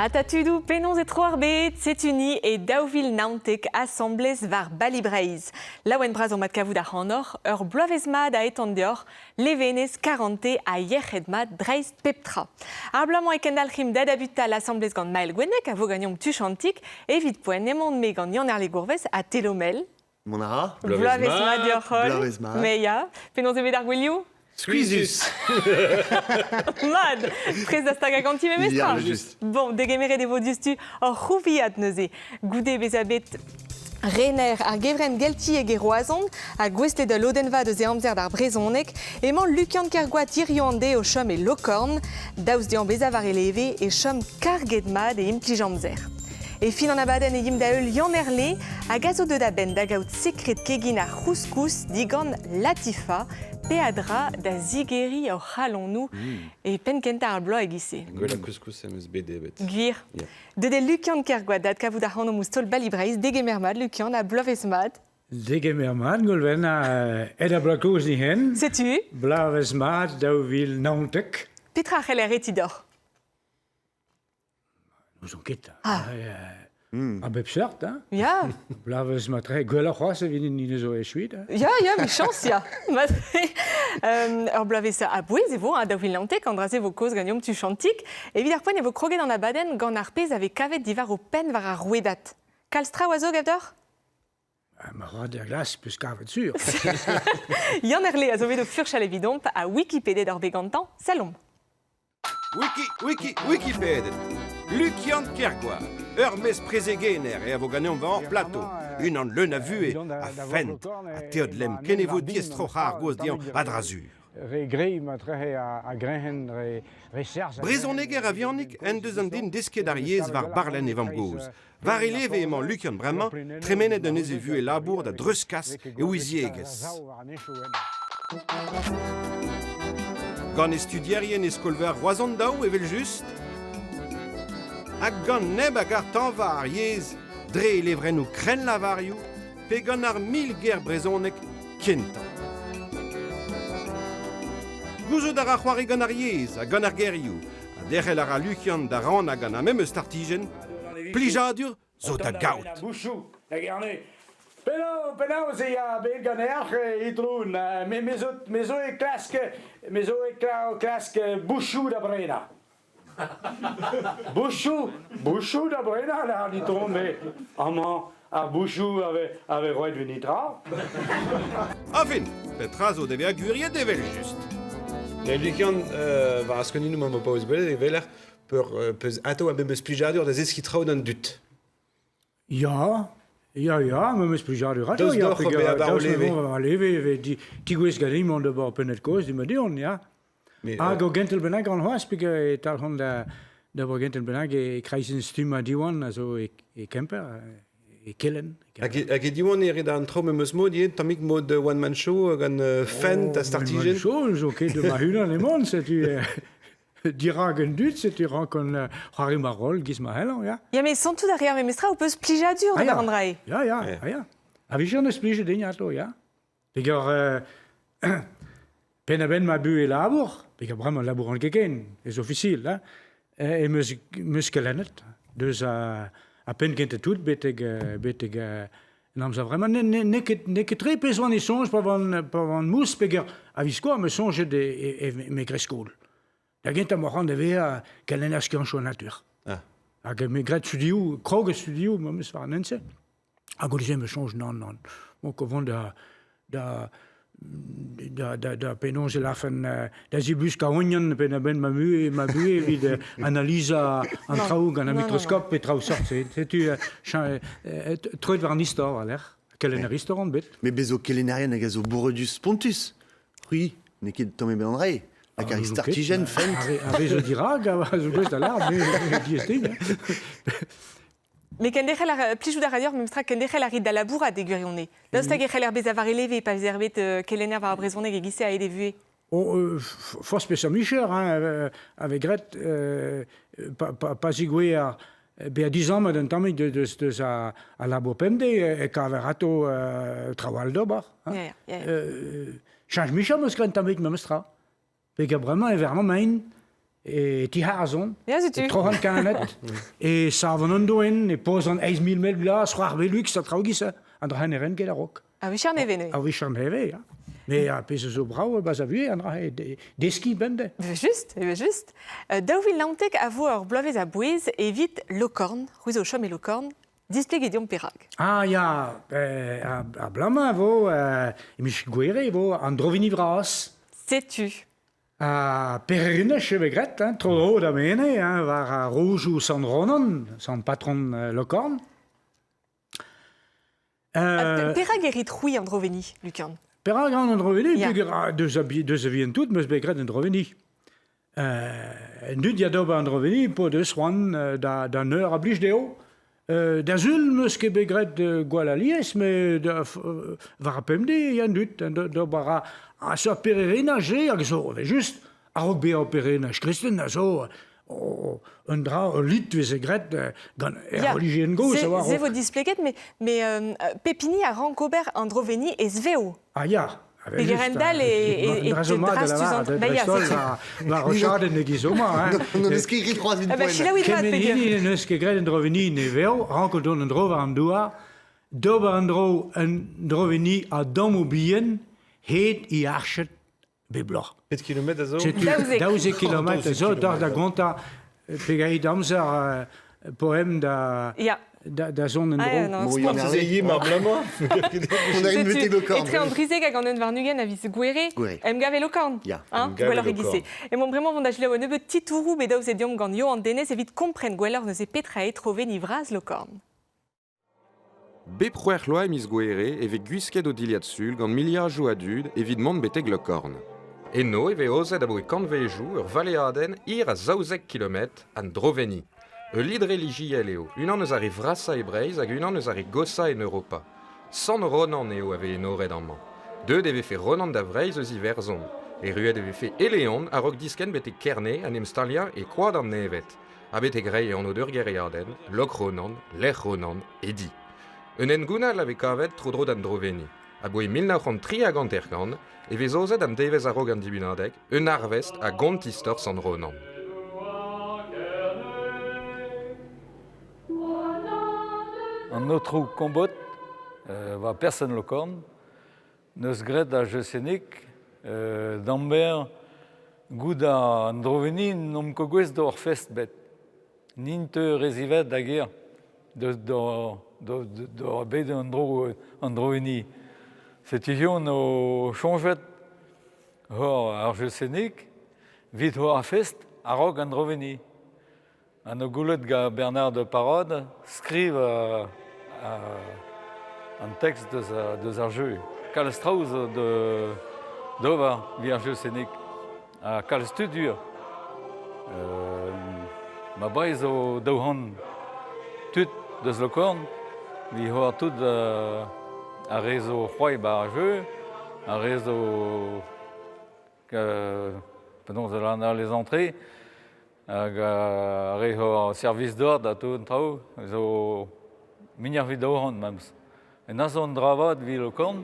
Ata tudoù, penaos e tro ar bed? Setu ni e 2019 asambles war Bali Breizh. Laouen bras omp adkavout ac'hanoc'h, ur bloavezh mat a etan deoc'h, levenez, karante ha yec'hed mat dreist pep tra. Ar bloaz-mañ e kendalc'himp da dabutal asambles gant Mael Gwenneg a vo ganeomp tuchantik. Evit poent emaon-me gant Yann-Herle Gourves ha Telomel. Mont a ra? Bloavezh mat deoc'h holl. Bloavezh mat. Me ya. Penaos eo bet ar gouelioù? Skuizhus! Mat! Prest da stagañ ganti memestra? Ya, just. Bon, degemeret e vo diouzhtu hor c'houviad neuze. Goude bezañ bet rener ar gevrenn geltiek e Roazhon ha gouestlet ul lodenn vat eus e amzer d'ar brezhoneg, emañ Lukian Kergoat hiziv an deiz o chom e Lokorn. Daoust dezhañ bezañ war e leve e chom karget mat e implij amzer. E fin an abadenn e yimp da heul Yann Herle hag a zo deuet a-benn da gaout sekred kegin ar c'houskous digant Latifa, peadra da zigeriñ hor c'halonoù e penn-kentañ ar bloaz e-giz-se. Gwellañ couscous em eus bet evet. Gwir. Deuet eo Lukian Kergoat da adkavout ac'hanomp ouzh taol Bali Breizh. Degemer mat, Lukian, ha bloavezh mat. Degemer mat, Goulven, aet ar bloaz kozh ni-hen. Setu. Bloavezh mat 2019. Petra a c'heller retiñ deoc'h? N'ouzon ket. Ah. A bep seurt, hein? Ya. Bloavezh matre, gwelloc'h c'hoazh evit hini zo echuet. Hein? Ya, ya, michañs, ya. Ur bloavezh a-bouez e vo, hein, 2019, an dra-se vo kaoz ganeomp tuchantik. Evit ar poent e vo kroget an abadenn gant ar pezh a vez kavet diwar ho penn war ar rouedad. Kalz traoù a zo ganeoc'h? Ma road er glas peus kavet sur. Yann Herle a zo bet o furchal evidomp ha Wikipedet hor bet gantañ. Sellomp. Wiki, wiki, Wikipedet. Lukian Kergoat, ur mestr-prezegenner e a vo ganeomp war hor plato. Unan leun a vuhez, a fent, ha teod lemm ken e vo diaes-troc'hañ ar gaoz dezhañ a-dra-sur. Re gre ma trec'he a greñhen re re serzh. Brezhoneger a-vihanik en deus an den desket ar yezh war barlenn e vamm-gozh. War e leve emañ Lukian bremañ, tremenet en eus e vuhez labour da dreuzkas e ouiziegezh. Gant e studierien e skol-veur Roazhon daou evel-just, ha gant neb a gar tañva ar yezh dre e levrennoù krennlavarioù pe gant ar mil ger brezhonek kentañ. Gouzout a ra c'hoari gant ar yezh ha gant ar gerioù, ha derc'hel a ra Lukian da rannañ gant ar memes startijenn plijadur zo da gaout. Penaos, penaos e ya bet ganeoc'h, Itron? Me, me zo, me zo e klask, me zo e klask bouchoù da brenañ. Bouchoù, bouchoù da brenañ, an Itron, me. Amañ, ar bouchoù a vez, a vez roet evit netra. Añfin, petra zo da vezañ gwiriet evel-just. Lukian, war ar skeudennoù ma paouez gwelet e weler peur peus atav a memes plijadur da zeskiñ traoù d'an dud. Ya, ya, ya, memes plijadur atav. Daoust ya, deoc'h bezañ war ho leve. War leve e vez digouezh ganin mont d'ober pennad-kozh dit ma deon, ya. Hag o gentel bennak gant c'hoazh peogwir e talc'hont da d'ober gentel bennak e kreizenn stummañ Diwan a zo e, e Kemper, e Kelenn. Hag e, hag e Diwan e rit an traoù memes mod ivez, tammig mod one-man show gant fent ha startijenn. One-man show zo ket ma-unan emaon, setu dirak an dud, setu rankont c'hoari ma roll giz ma c'hellañ, ya. Ya, met santout a reer memestra ho peus plijadur d'ober an dra-se. Ya, ya, ya, ya. A-wechoù neus plijet din atav, ya. Peger penn-a-benn ma buhez labour, peger bremañ labouran ket ken, ez ofisiel, hein, em eus, em eus kelennet deus a, a penn kentañ tout betek, betek en amzer vremañ. N'eo ket, n'eo ket tre pezh oan e soñj pa oan, pa oan mous peger a-viskoazh em eus soñjet e, e, e me greskol. Da gentañ 'moa c'hoant da vezañ kelenner skianchoù an natur. Ah. Hag me graet studioù, krog e studioù memes war an hent-se. Ha goude-se me soñj nann, nann. Bon, ko vont da, da, da, da, da penaos e lafen da zibuskañ ognon penn-a-benn ma buhez, ma buhez evit analizañ an traoù gant ar mikroskop pe traoù sort-se. Setu troet war an istor war-lerc'h. Kelenner istor on bet. Mais bez zo kelennerien hag a zo bourredus spontus. C'hwi, n'eo ket tamm ebet an dra Hag ar startijenn fent. Ar re zo dirak a zo gouest da lâret, me diaes din. Mais kenderc'hel a plijout a ra deoc'h memestra kenderc'hel a rit da labourat e gwirionez. Daoust hag e c'heller bezañ war e leve pa vezer bet kelenner war ar brezhoneg e-giz-se a-hed e vuhez? Oh, forzh peseurt micher hein, a vez graet pa, pa, pa zigouez ar bezañ dizammet un tammig deus, deus a, a labour pemdez e kaver atao traoù all d'ober. Hein. Ya, ya, ya. Cheñch micher 'm eus graet un tammig memestra. Peger bremañ e vernomp mein. E tiharzon, Ya, setu. e troc'han kanet, e savan an doen, e pozan 8.000 metr glas, c'hoar velux, ha traoù giz, an dra ne ren ket a-raok. A vicher neve neuze. A vicher neve, ya. Mais ar pezh a zo brav, bas a vuhez, an dra deskiñ bemdez. Evel just, evel just. 2019 a vo ur bloavezh a-bouez evit Lokorn, c'hwi zo o chom e Lokorn, displegit deomp perak. Ah ya, ar bloaz-mañ a vo, e miz Gouere e vo an Drovini vras. Setu. Ha pèlerinaj e vez graet, hein, tro-dro da Mene, hein, war ar rojoù Sant Ronan, sant patron Lokorn. Perak e rit c'hwi an Droveni, Lukian? Perak an Droveni? Ya. Peogwir deus a vihan tout 'm eus bet graet an Droveni. An dud ya d'ober an Droveni p'o deus c'hoant da eur a blij dezho. Da sul 'm eus ket bet graet gwall alies, met war ar pemdez ya an dud d'ober a seurt pèlerinaj-se hag zo evel-just a-raok bezañ pèlerinaj kristen a zo un dra, ul lid veze graet gant er relijion gozh a oa. Se vo displeget, mais pep hini a rank ober an droveni ez-vev. Ah ya. Pegerendall e dreist-holl war ur chadenn e-giz homañ. N'en deus ket graet c'hoazh Ah bah, selaouit mat, Kement hini n'eus ket graet an droveni ne vev, rankout dont en dro war an douar, d'ober an dro un droveni a dammoù bihan, hed e arched bep bloaz. Pet kilometr a zo? Setu 12 kilometr a zo, doc'h da gontañ pegeit amzer poem da, Ya. da zont en-dro. Ah, Bon, Marteze ivez mar blamañ. On arrive betek Lokorn. Etre an drizeg hag an unvarnugenn a viz Gouere, Gouere. emgav e Lokorn. Ya. Hein, Emgav e gwelloc'h Lokorn. e-giz-se. Emaomp bremañ vont da selaou un nebeud titouroù bet aozet deomp gant Yoann Denez evit kompren gwelloc'h neuze petra eo troveni vras Lokorn. Bep c'hwec'h vloaz e miz Gouere e vez gwisket o dilhad sul gant miliadoù a dud evit mont betek Lokorn. Eno e vez aozet abaoe kantvedoù ur valeadenn hir a 12 kilometr an Droveni. Ul lid relijiel eo, unan eus ar re vrasañ e Breizh hag unan eus ar re goshañ en Europa. Sant Ronan eo a vez enoret amañ. Deuet e vefe Ronan da Vreizh eus Iwerzhon. Erruet e vefe e Leon a-raok diskenn betek Kerne en em staliañ e Koad an Neved. Ha betek reiñ e anv d'ur gêriadenn, Lok Ronan, Lec'h Ronan, e di. Un hengoun all a vez kavet tro-dro d'an Droveni. Aboe 1953 e vez aozet an devezh a-raok an dibunadeg un arvest a gont istor Sant Ronan. An aotrou Combot, war person Lokorn, 'neus graet ar jeu-scénic d'amber goût an droveni n'omp ket gouest d'ober fest bet. N'int re ziwezhat da gêr d'ober bet an dro an droveni. Setu hiziv o soñjet hor ar jeu-scénic evit ober fest a-raok an droveni. Ha 'no goulet gant Bernard de Parade skriv an tekst deus ar jeu. Kalz traoù zo d'ober evit ar jeu scénic. Ha kalz tud ivez. Ma bae zo 200 tud deus Lokorn, evit ober tout ar re zo c'hoari 'ba ar jeu, ar re zo penaos a les entrées, hag ar re zo service d'ordre ha tout an traoù zo muioc'h evit 200 memes. En azo an dra vat evit Lokorn.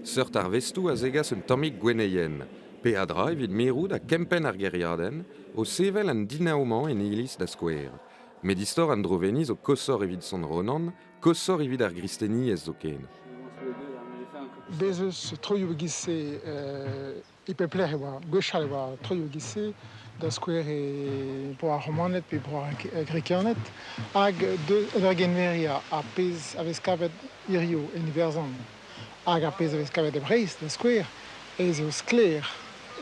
Seurt arvestoù a zegas un tammig gwenneien. Peadra evit mirout ha kempenn ar gêriadenn o sevel an dinaou-mañ en iliz da skouer. Met istor an droveni zo koshoc'h evit Sant Ronan, koshoc'h evit ar gristeniezh zoken. Bez eus troioù e-giz-se e pep lec'h e oa, gwechall e oa troioù e-giz-se, da skouer e bro ar Romaned pe bro ar Grekianed, hag en ur genveriañ ar pezh a vez kavet hiziv en Iwerzhon hag ar pezh a vez kavet e Breizh, da skouer, ez eo sklaer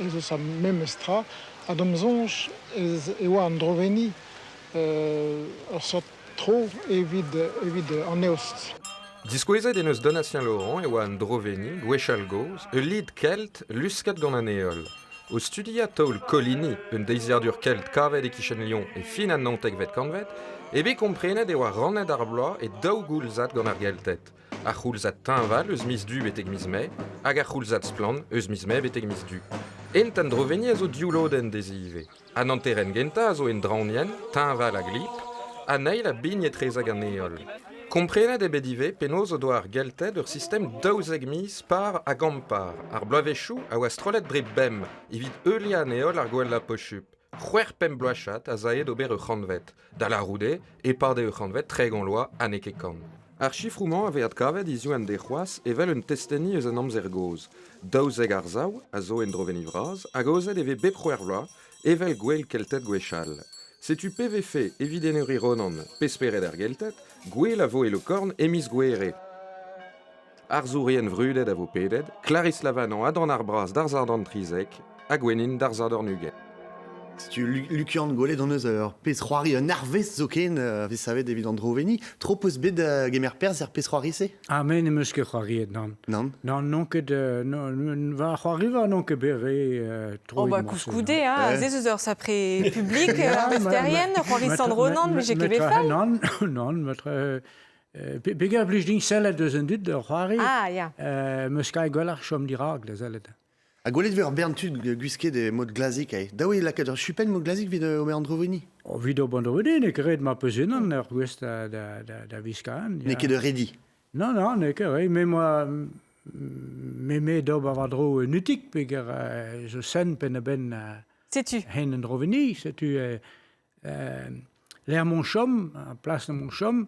ez eus ar memes tra, ha d'am soñj ez e oa an droveni ur seurt tro evit evit an eost. Diskouezet en deus Donatien Laurent e oa an droveni, gwechall-gozh, ul lid kelt lusket gant an heol. O studiañ taol Coligny, un deiziadur kelt kavet e-kichen Lyon e fin an naontekvet kantved, eo bet komprenet e oa rannet ar bloaz e daou goulzad gant ar Gelted. Ar c'houlzad teñval eus miz Du betek miz Mae hag ar c'houlzad splann eus miz Mae betek miz Du. Ent an droveni a zo div lodenn dezhi ivez. An hanterenn gentañ a zo en draoñienn, teñval ha glip, an eil a bign etrezek an heol. Komprenet eo bet ivez penaos o doa ar Gelted ur sistem 12 miz par hag ampar. Ar bloavezhioù a oa strollet dre bemp evit heuliañ an heol ar gwellañ posupl. C'hwec'h pemp bloazad az ae d'ober ur c'hantved, da lârout eo e-pad ur c'hantved 30 vloaz ha n'eo ket kant. Ar sifroù-mañ a vez adkavet hiziv an deiz c'hoazh evel un testeni eus an amzer gozh. 12 arsav a zo en droveni vras hag aozet e vez bep c'hwec'h vloaz evel gouel Kelted gwechall. Setu pe vefe evit enoriñ Ronan pe spered ar Gelted, gouel a vo e Lokorn e miz Gouhere. Arzourien vrudet a vo pedet, Clarisse Lavanant ha Dan ar Braz d'ar Sadorn 13 ha Gwennin d'ar Sadorn 20. Setu Lukian gwelet hon eus ur pezh-c'hoari, un arvest zoken a vez savet evit an droveni. Tro peus bet da gemer perzh er pezh-c'hoari-se? Ah, me n'em eus ket c'hoariet, nann. Nann? Nann, n'on ket... non, va c'hoariva n'on ket bet re Oh troet bah morse, koulskoude, hein, Ouais. se zo ur sapre publik, arvesterien, c'hoari Sant Ronan, vije ket bet fall. Nann, nann, metre... Peger blij din sellet eus an dud da c'hoari, Ah, ya. meus kae gwelloc'h chom dirak da sellet. Ha gwelet vez ur bern tud gwisket e mod glazik aze. Dav eo lakaat ur chupenn mod glazik evit ober an droveni. Oh, evit ober an droveni, n'eo ket ret ma peus unan ur gouest da, da, da, da viskañ. N'eo ket ur redi. Non, non, n'eo ket re. Me moa me me d'ober war-dro un utik peger zo sen penn-a-benn Setu. hen an droveni. Setu lec'h m'on chom, plas m'on chom,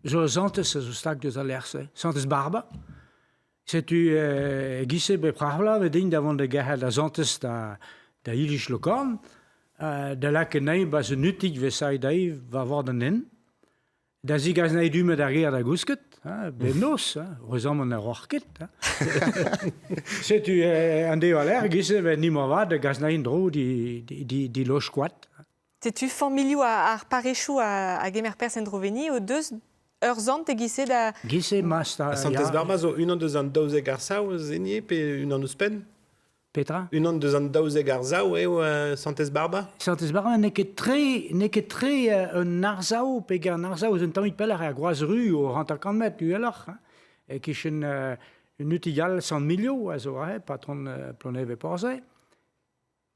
zo ur santez a zo stag deus al lec'h-se, santez Barba. Setu e-giz-se bep c'hwec'h vez din da vont da gerc'hat ar santez da, da iliz Lokorn, da lakaat anezhi 'barzh un utig 'vez dezhi war vord an hent. Da zigas anezhi du-mañ d'ar gêr da gousket, hein, bemnoz, hein, heureuzamant ne rooc'h ket. Hein. Setu an deiz war-lerc'h, e-giz-se, ni moarvat da gas anezhi en-dro di, di, di, di loch-koad. Setu familhoù ar parrezioù a gemer perzh en droveni o deus ur sant e-giz-se da... Giz-se mast Ha Santez Barba zo unan deus an 12 arsav enier pe unan ouzhpenn? Petra? Unan deus an 12 arsav eo Santez Barba? Santez Barba n'eo ket tre, n'eo ket tre un arsav pe un arsav eus un tammig pelloc'h er Groaz Ru o 50 metr uheloc'h, hein, e-kichen un utilh all Sant Milio a zo aze, patron Plonevez-Porzay.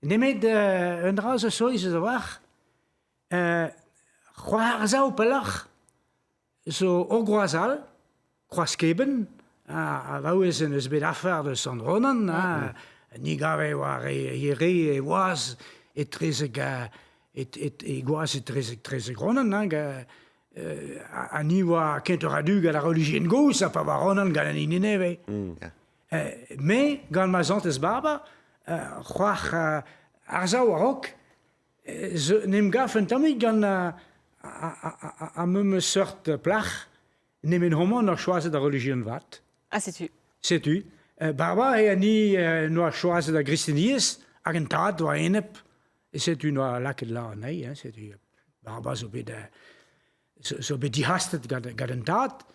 Nemet un dra zo souezhus a-walc'h, c'hoarzhañ pelloc'h zo ur groaz all, kroaz Keben, a vaouez en deus bet afer da Sant Ronan, ha ni gave war e re e oaz etrezek e gwaz etrezek trezek Ronan, hein, ha ni oa kentoc'h a-du gant ar relijion gozh ha pa oa Ronan gant an hini nevez. Me, gant ma santez Barba, c'hoar arsav a-raok, en em gav un tammig gant ar memes seurt plac'h, nemet homañ n'oc'h choazet ar relijion vat. Ah, setu. Setu. Barba eo ni noa choazet ar gristeniezh hag an tad oa enep. Setu noa lakaet la anezhi, hein, setu. Barba zo bet, zo bet dihastet gant, gant an tad.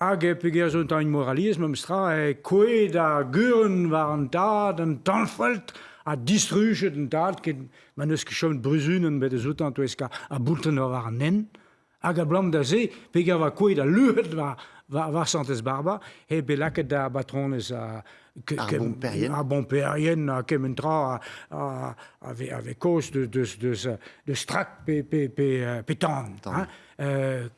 Hag peogwir zo un tamm moraliezh memestra e kouezhet ar gurun war an tad, an tanfoeltr, ha distrujet an tad ken ma n'eus ket chomet bruzunenn bet eus outañ e-touesk ar boultrenn war an hent. Hag abalamour da se, peogwir e oa kouezhet al luc'hed war, war, war Santez Barba, eo bet lakaet da batronez Ar bomperien. Ar bomperien ha kement tra a, a, vez, a vez kaoz deus, deus, deus, deus strak pe, pe, pe, pe tan. Tan. Hein.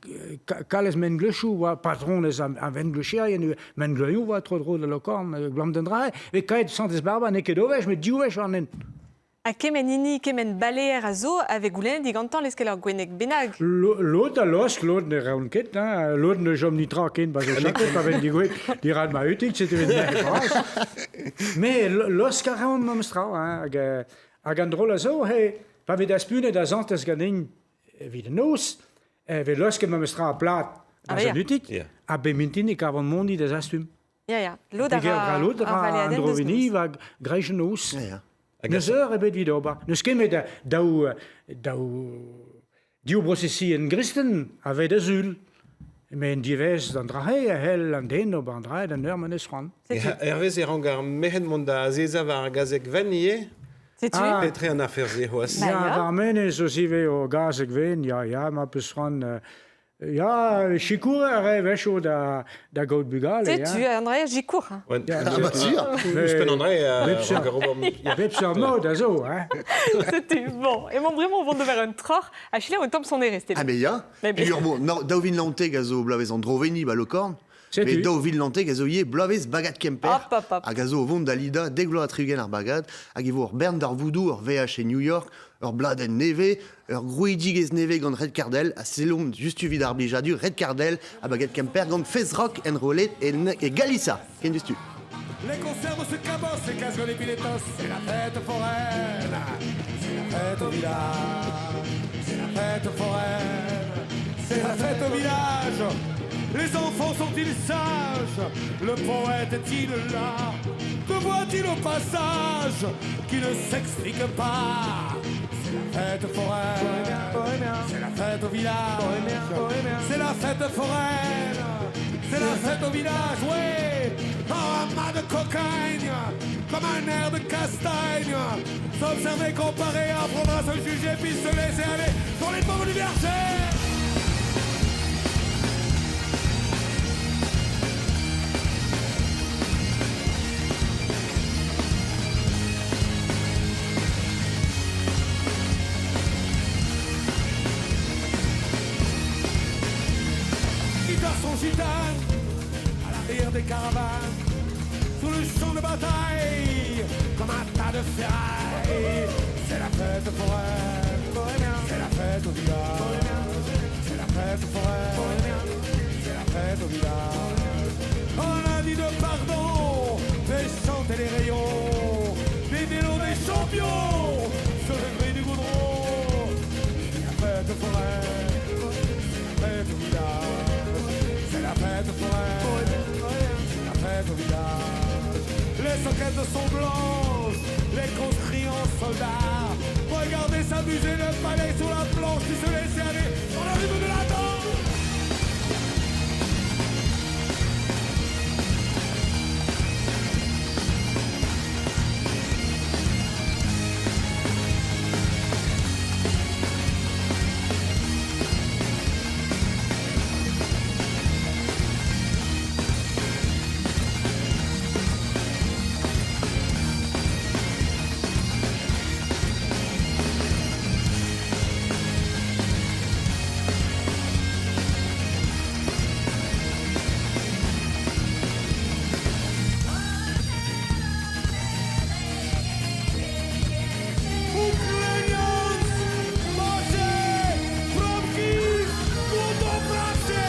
Kalz mengleuzioù oa patronez ar vengleuzierien ivez. Mengleuzioù oa tro-dro da Lokorn, gant an dra e kaet Santez Barba n'eo ket ur wech, met div wech war an hent. Ha kement hini, kement baleer a zo a vez goulennet digantañ leskel ur gwenneg bennak. Lod a laosk, lod ne reont ket. Hein. Lod ne chom netra ken ba zo chaket pa vez digouezhet dirak ma utig, setu evit merc'h bras. Mais laosk a reont memes tra. Hein. Hag, hag an drol a zo, he, pa vez daspunet a zantez ganin evit an noz, e vez laosket memes tra plat Ah, da ya. an utig, Ya. ha be mintin e kavan mondi da zastum. Ya, ya. Lod a Peger ra lod ar ra an valeadenn deus droveni noz. va greiz an noz. Ya, ya. Hag N'eus eur ebet evit ober. N'eus ket met daou, daou div brosesien gristen a vez da sul. Met en diwezh d'an dra-se a c'hell an den ober an dra d'an eur ma n'eus c'hoant. Setu. Hervez e rank ar merc'hed mont da azezañ war ar gazeg wenn ivez. Setu. Ah. Petra an afer-se c'hoazh? Ba Ya, ya. war menez eus ivez o gazeg ven, ya, ya, ma peus c'hoant... ya, sikour a rae a-wechoù da, da gaout bugale. Setu, ya. Andrea, sikour. hein. Ouais. Ya, Ah bah sûr. Ouzhpenn André, Bep seurt. rank ober- Ya, bep seurt mod a zo, hein. Setu, bon. Emañ bremañ o vont d'ober un troc'h. Ha selaou un tamm sonerezh, Ah mais ya. Mais Puis, bon, daou vin lanteg a zo bloavezh an droveni ba Lokorn. Setu. Met 2019 a zo ivez bloavezh bagad Kemper Hop, hop, hop. hag a zo o vont da lidañ dek vloaz ha tri-ugent ar bagad hag e vo ur bern darvoudoù, ur veaj e New York, ur bladenn nevez, ur grouidigezh nevez gant Red Cardell ha sellomp diouzhtu evit ar blijadur Red Cardell ha bagad Kemper gant Fez Rock enrollet en, e Galiza. Ken diouzhtu. Les conserves se cabossent, les casques des piletos, c'est la fête foraine, c'est la fête au village, c'est la fête foraine, c'est la fête au village. Les enfants sont-ils sages Le poète est-il là Que voit-il au passage Qui ne s'explique pas C'est la fête foraine, c'est la fête au village, c'est la fête foraine, c'est la fête au village, ouais Un amas de cocagne, comme un air de castagne, s'observer, comparer, apprendre à se juger, puis se laisser aller dans les pommes du berger Guitares sont gitanes, à l'arrière des caravanes, sous le champ de bataille, comme un tas de ferraille. C'est la fête foraine, c'est la fête au village, c'est la fête foraine, c'est la fête au village. On a dit de pardon, fait chanter les rayons, des vélos des champions, sur le gris du goudron. C'est la fête foraine, c'est la fête au village, c'est la fête foraine, c'est la fête au village. Les soquettes sont blanches, les conscrits en soldats. Regardez s'amuser le palais sur la planche qui se laissait aller dans le rythme de la danse. Ukrainians, marchez from Kiev to Dobrashe!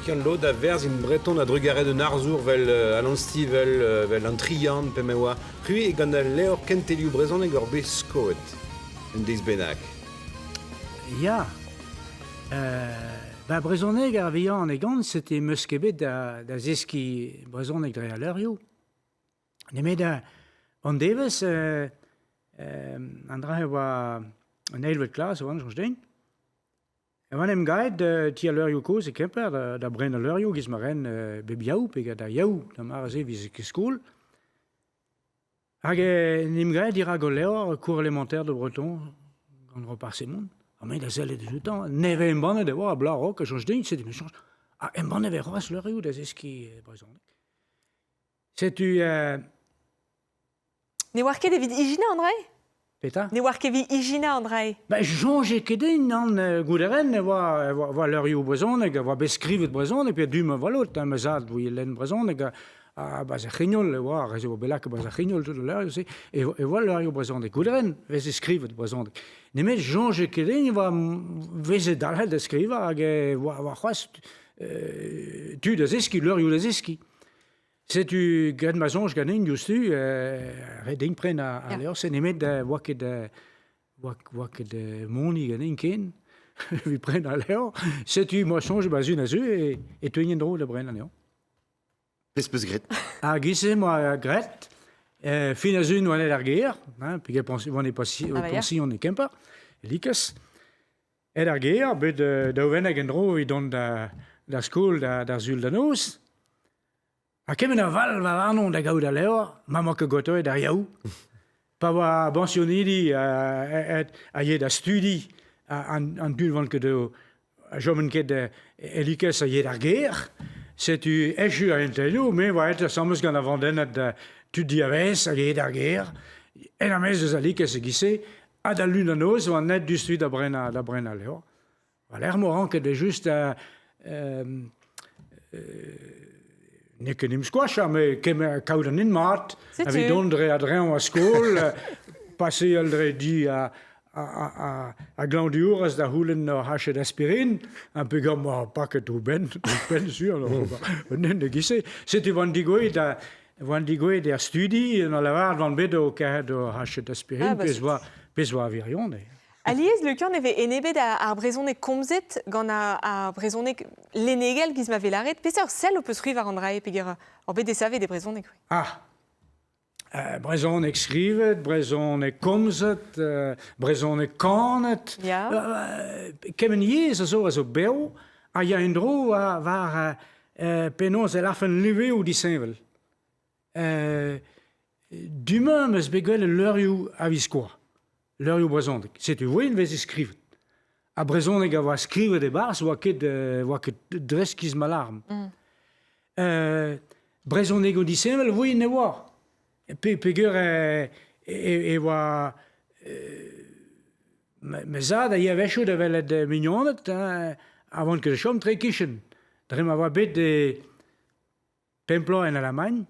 Kian lod a verz in breton a drugaret un arzour vel Alan Stivell, vel an Trian, pe me oa. C'hwi e gant al levr kentelioù brezhoneg ur bet skoet, un deiz bennak. Ya. Ba brezhoneg ar vihan e gant, c'était meus ket bet da, da zeskiñ brezhoneg dre al leurioù. Nemet an devezh, an dra e oa an eilvet klas, oan, soñj din. E oan em gaet ti al leurioù kozh e Kemper da, da bren al leurioù giz ma ren bep yaou, pe gant ar yaou, da mare-se vize ket skol. Hag en em gaet dirak al levr Cours élémentaire de breton gant Roparz Hemon. Ha me da sellet eus outañ, nevez embannet e oa, bloaz a-raok, a soñj din, setu me soñj, ah, embannet e c'hoazh leurioù da zeskiñ brezhoneg. Setu Ne oar ket evit ijinañ an dra-se? Petra? Ne oar ket evit ijinañ an dra-se. Ben, soñje ket din, nann, gouderen e oa, e oa, oa leurioù brezhoneg, e oa bet skrivet brezhoneg, pe du ma valot, hein, ma zad voe lenn brezhoneg, ha, ha bas ar c'hrignol e oa, ar re zo bet lakaet bas ar c'hrignol tout al leurioù-se, e, e oa leurioù brezhoneg. Gouderen veze skrivet brezhoneg. Nemet soñje ket din e oa veze dalc'het da skrivañ hag e oa, oa c'hoazh tu da zeskiñ, leurioù da zeskiñ. Setu graet ma soñj ganin diouzhtu, ret din prenañ al levr-se nemet oa ket oa, oa ket moni ganin ken evit prenañ al levr. Setu ma soñj ba zun a zeu e, e teuin en-dro da brenañ anezhañ. Pezh peus graet? Ar giz-se 'moa graet. Fin a zun oan aet ar gêr, hein, peogwir oan e pension e Kemper, e Likez. Aet ar gêr, bet daou wenneg en-dro evit dont da skol d'ar Sul da noz. Ha kement a vall war warnon da gaout al levr, ma 'mañ ket gotoet ar Yaou. Pa oa bañsionidi a ye da studi, an dud 'oant ket a choment ket e likez a ye d'ar gêr. Setu echu ar c'hentelioù, me 'oa aet asambles gant ar vandennad tud diavaez a ye d'ar gêr. En er-maez eus al likez e-giz-se, ha d'al lun da noz 'oan aet diouzhtu da brenañ da brenañ al levr. War-lerc'h 'mo ranket evel-just n'eo ket 'n em skoachañ met kemer kaout an hent mat evit dont dre a-dreñv ar skol, paseal dre di a glañvdiourez da c'houlenn ur c'hached aspirin, ha peogwir 'moa paket o benn, penn sur, un hent e-giz-se. Setu 'oan degouezhet 'oan degouezhet er studi en ur lavaret 'oan bet o kerc'hat ur c'hached aspirin, pezh 'oa pezh 'oa wirionez. Alies, Lukian, e vez enebet ar brezhoneg komzet gant ar brezhoneg lennegel, giz ma vez lâret. Peseurt sell ho peus c'hwi war an dra-se peogwir oc'h bet desavet e brezhoneg? Ah brezhoneg skrivet, brezhoneg komzet, brezhoneg kanet. Ya. Kement yezh a zo a zo bev a ya en-dro war penaos e lârfen liveoù disheñvel. Du-mañ 'm eus bet gwelet leurioù a-viskoazh, leurioù brezhonek. Setu voe veze skrivet. Ha brezhoneg a oa skrivet e-barzh 'oa ket 'oa ket dres giz ma lâran. Brezhonegoù disheñvel voe ne oa. Peogwir e oa Ma zad a ya a-wechoù da welet mignoned a oant ket o chom tre e-kichen. Dre ma oa bet e Pemp bloaz en Alamagn,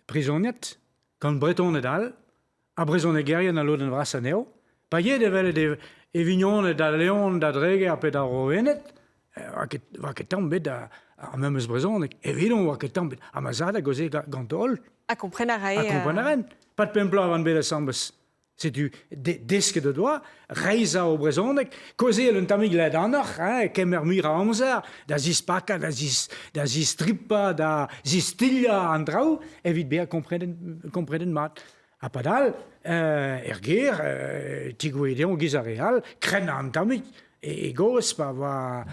prizoniad, gant Bretoned all, ha brezhonegerien al lodenn vrasañ anezho. Pa yae da welet e vignoned da Leon, da Dreger pe da Rowened, 'oa ket 'oa ket tamm bet ar memes brezhoneg. Evidon 'oa ket tamm bet. Ha ma zad a gaoze ganto holl. Ha kompren a rae. Ha kompren a raent. Pad pemp bloaz 'oan bet asambles. Setu desket o doa reizhañ o brezhoneg, kaozeal un tammig ledanoc'h, hein, kemer muioc'h a amzer da zispakañ, da, zis, da zistripañ, da zistilhañ an traoù evit bezañ komprenet, komprenet mat. Ha padal, er gêr, tigouezhet eo giz ar re all, krennañ an tammig e, e gozh pa, oa,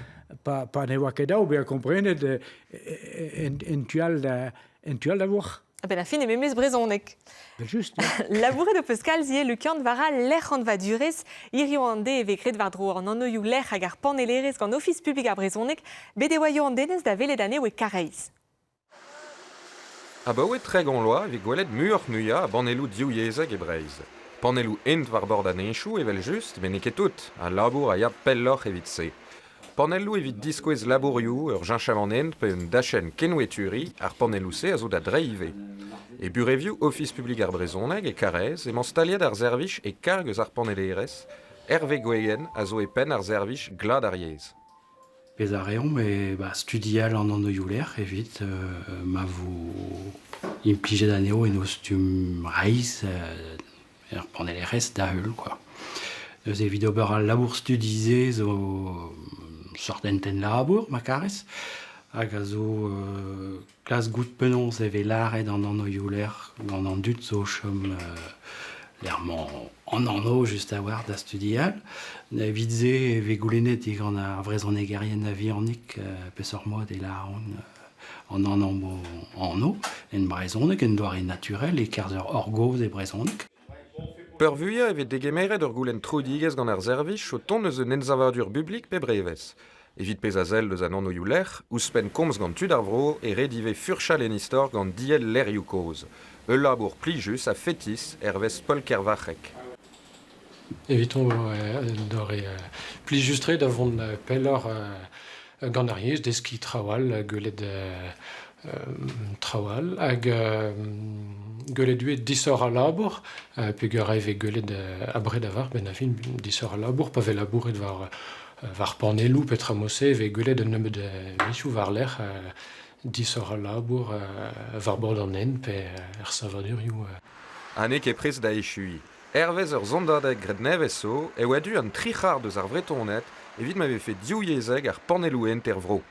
pa, pa ne oa ket dav bezañ komprenet en, en tu all da, en tu all da vourc'h. A-benn ar fin e memes brezhoneg. Just. Labouret ho peus kalz ivez, Lukian, war al lec'hanvadurezh. Hiziv an deiz e vez graet war-dro an anvioù-lec'h hag ar panellerezh gant Ofis publik ar brezhoneg. Bet e oa Yoann Denez da welet anezho e Karaez. Abaoe 30 vloaz e vez gwelet muioc'h-muiañ a banelloù divyezhek e Breizh. Panelloù hent war bord an heñchoù evel-just, met n'eo ket tout. Al labour a ya pelloc'h evit se. Panelloù evit diskouez labourioù, ur cheñchamant hent pe un dachenn kenweturiñ, ar panelloù-se a zo da dreiñ ivez. E burevioù Ofis publik ar brezhoneg e Karaez emañ staliet ar servij e karg eus ar panellerezh, Hervé Gwegen a zo e penn ar servij Glad ar yezh. Pezh a reomp eo ba, studial an anvioù-lec'h evit ma vo implijet anezho en o stumm reizh er panellerezh da-heul quoi. Neuze evit ober al labour studi-se zo sort hentenn labour ma karez hag a zo klask goût penaos e vez lâret an anvioù-lec'h gant an dud zo o chom lec'h-mañ an anv just a-walc'h da studial. Evit se e vez goulennet digant ar vrezhonegerien a-vihanik peseurt mod e lâront An anv anv en brezhoneg, en doare naturel e-kerzh ur hoc'h-gozh e brezhoneg. Peurvuiañ e vez degemeret ur goulenn troidigezh gant ar servij o tont eus un ensavadur bublik pe brevez. Evit pezh a sell eus an anvioù-lec'h, ouzhpenn komz gant tud ar vro e ret ivez furchal en istor gant diell lec'hioù kozh. Ul labour plijus ha fetis hervez Paul Kervarc'heg. Eviton doare plijus-tre da vont pelloc'h gant ar yezh, deskiñ traoù all, gwelet traoù all hag gwelet ivez disoc'h al labour peogwir e vez gwelet abred a-walc'h benn ar fin disoc'h al labour pa vez labouret war war panelloù petra mod-se e vez gwelet un nebeud mizioù war-lerc'h disoc'h al labour war bord an hent pe er savadurioù. Ha n'eo ket prest da echuiñ. Hervez ur sondadeg graet nevez zo e oa du an tri c'hard eus ar Vretoned evit ma vefe divyezhek ar panelloù-hent er vro.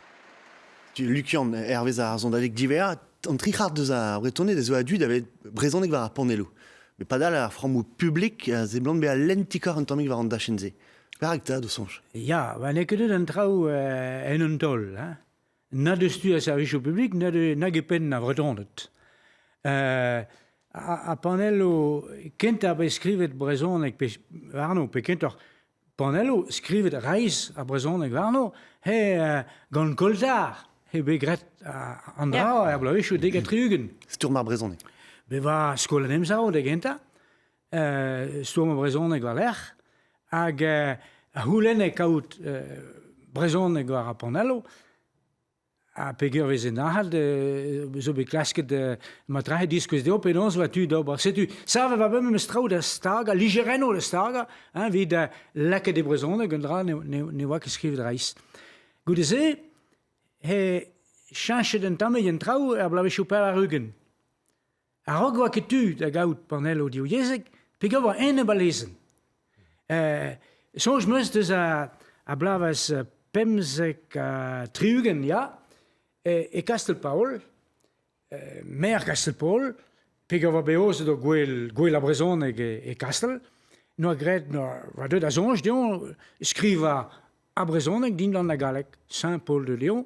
Lukian, hervez ar sondadeg diwezhañ, an tri c'hard eus ar Vretoned a zo a-du da welet brezhoneg war ar panelloù. Met padal ar frammoù publik a seblant bezañ lentikoc'h un tammig war an dachenn-se. Perak 'ta, d'ho soñj? Ya, ba n'eo ket deuet an traoù en un taol. Hein. Na deus tu a servijoù publik, na, de, nag e penn ar Vretoned. Ha panelloù kentañ bet skrivet brezhoneg pe warno, pe kentoc'h panelloù skrivet reizh ar brezhoneg warno, he gant Kolzar eo bet graet an dra er bloavezhioù 70. Stourm ar brezhoneg. Bevañ skol an Emsav da gentañ, stourm ar brezhoneg war-lerc'h, hag a c'houlenne kaout brezhoneg war ar panelloù, Ha peger veze nac'het zo bet klasket ma trahe diskouez dezho penaos oa tu d'ober. Setu, savet va memes traoù da stagañ, lijerennoù da stagañ, hein, evit lakaat e brezhoneg un dra ne oa ket skrivet reizh. Goude-se, he cheñchet un tammig an traoù er bloavezhioù 80. A-raok oa ket tu da gaout panelloù divyezhek peogwir oa enep al lezenn. Soñj 'm eus deus a bloavezh 75, ya, e Kastell-Paol, maer Kastell-Paol, peogwir oa bet aozet ur gouel, gouel ar brezhoneg e Kastell, 'noa graet, oa deuet da soñj dezhañ skrivañ ar brezhoneg dindan ar galleg, Saint-Paul de Léon,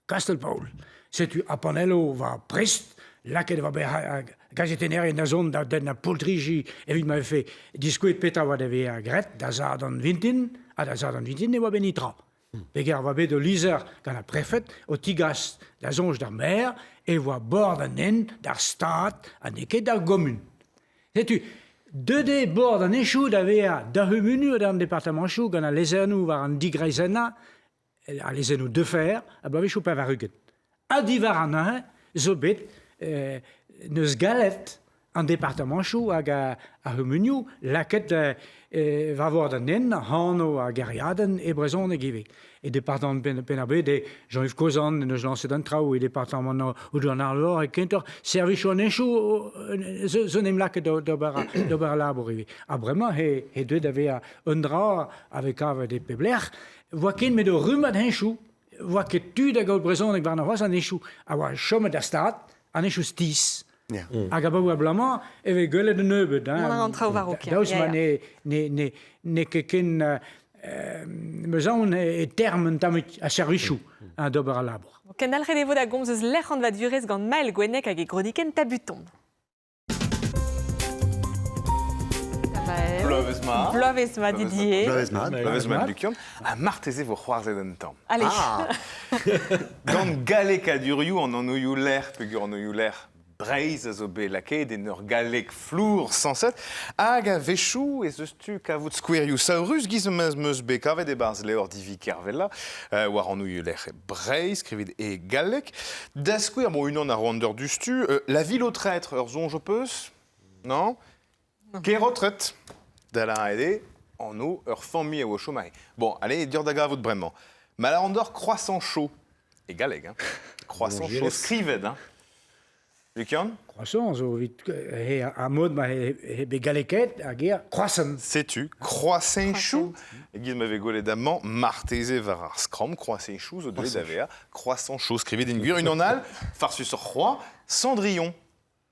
Kastell-Paol. Setu ar panelloù war Brest, lakaet e oa bet gazetennerien da zont da dennañ poltriji evit ma vefe diskouezet petra oa da vezañ graet da Sadorn vintin, ha da Sadorn vintin ne oa bet netra. Peger e oa bet ul lizher gant ar prefed o tigas da soñj d'ar maer e oa bord an hent d'ar Stad ha n'eo ket d'ar gomun. Setu, deuet eo bord an henchoù da vezañ d'ar c'humunioù ha d'an departamanchoù gant al lezennoù war an digreizennañ al lezennoù Defer a bloavezhioù 80. Ha diwar an neuze zo bet n'eus gallet an departamanchoù hag ar c'humunioù lakaet war vord an hent anv ar gêriadenn e brezhoneg ivez. E departamant Penn-ar-Bed eo Jean-Yves Kozan en deus lañset an traoù, e departamant Aodoù-an-Arvor e kentoc'h servijoù an henchoù zo en em lakaet d'ober al labour ivez. Ha bremañ he deuet da vezañ un dra a vez kavet e pep lec'h. Voa ken met ur rummad henchoù, voa ket tu da gaout brezhoneg warnañ c'hoazh an henchoù a oa chomet da stad, an henchoù stizh. Hag abaoe abalamour e vez gwelet un nebeud. Mont a ra an traoù war-raok. Daoust ma ne, ne, ne, n'eo ket ken meus aon e term un tammig a servijoù d'ober al labour. Kendalc'het e vo da gomz eus lec'h anvadurezh gant Mael Gwenneg hag e gronikenn Tabuton. Bloavezh mat. Bloavezh mat, Didier. Bloavezh mat. Bloavezh mat, Lukian. Ha marteze vo c'hoarzhet un tamm. Allez. Ah. Gant gallekadurioù an anvioù-lec'h, peogwir anvioù-lec'h Breizh a zo bet lakaet en ur galleg flour sañset, hag a-wechoù ez eus tu kavout skouerioù saourus giz ma 'm eus bet kavet e-barzh levr Divi Kervella war anvioù-lec'h Breizh, skrivet e galleg. Da skouer, bon, unan a roan d'ur diouzhtu, La ville aux traîtres, ur soñj ho peus? Non? Kerotret, da lâret eo, anv ur familh a oa o chom aze. Bon, allez, dur da gavout bremañ. Ma lâran deoc'h croissant chaud, e galleg, hein. Croissant chaud skrivet, hein. Lukian? Croissant zo evit he ar mod ma he bet gallekaet ar ger croissant. Setu, croissant chou, e-giz ma vez gwelet amañ, marteze war ar skramm, croissant chou zo deuet da vezañ croissant chaud. Skrivet en gwir unan all, farsusoc'h c'hoazh, Cendrillon.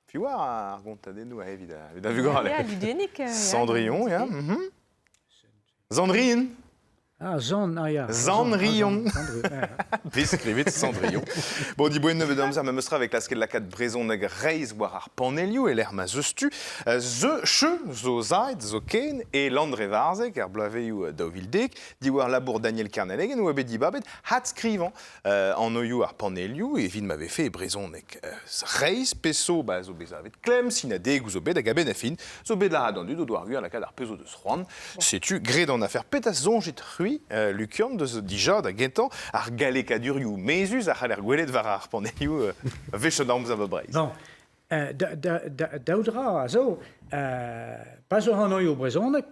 Piv ar gontadennoù evit evit ar vugale? Ya, Ludennig. Cendrillon, ya. Sandrine. Ah, Zan, ah ya. Cendrillon. Beskrivet Cendrillon. Bon, diboen nebeut amzer memes tra vez klasket lakaat brezhoneg reizh war ar panelioù e lec'h ma 'z eus tu. Ze, che zo zaet zo ken e Landrevarzeg er bloavezhioù 2010 diwar labour Daniel Kernalegenn oa bet dibabet hadskrivañ anvioù ar panelioù evit ma vefe e brezhoneg. Reizh peso ba zo bet savet klemm, sinadegoù zo bet hag a-benn ar fin zo bet lâret an dud o doa ar gwir lakaat ar pezh o deus c'hoant. Setu graet an afer. Petra soñjit-c'hwi, Lukian, deus dija da gentañ ar gallekadurioù mezhus a c'haller gwelet war ar panelioù wech an amzer ba Breizh? Bon, daou dra a zo. Pa zo anvioù brezhoneg,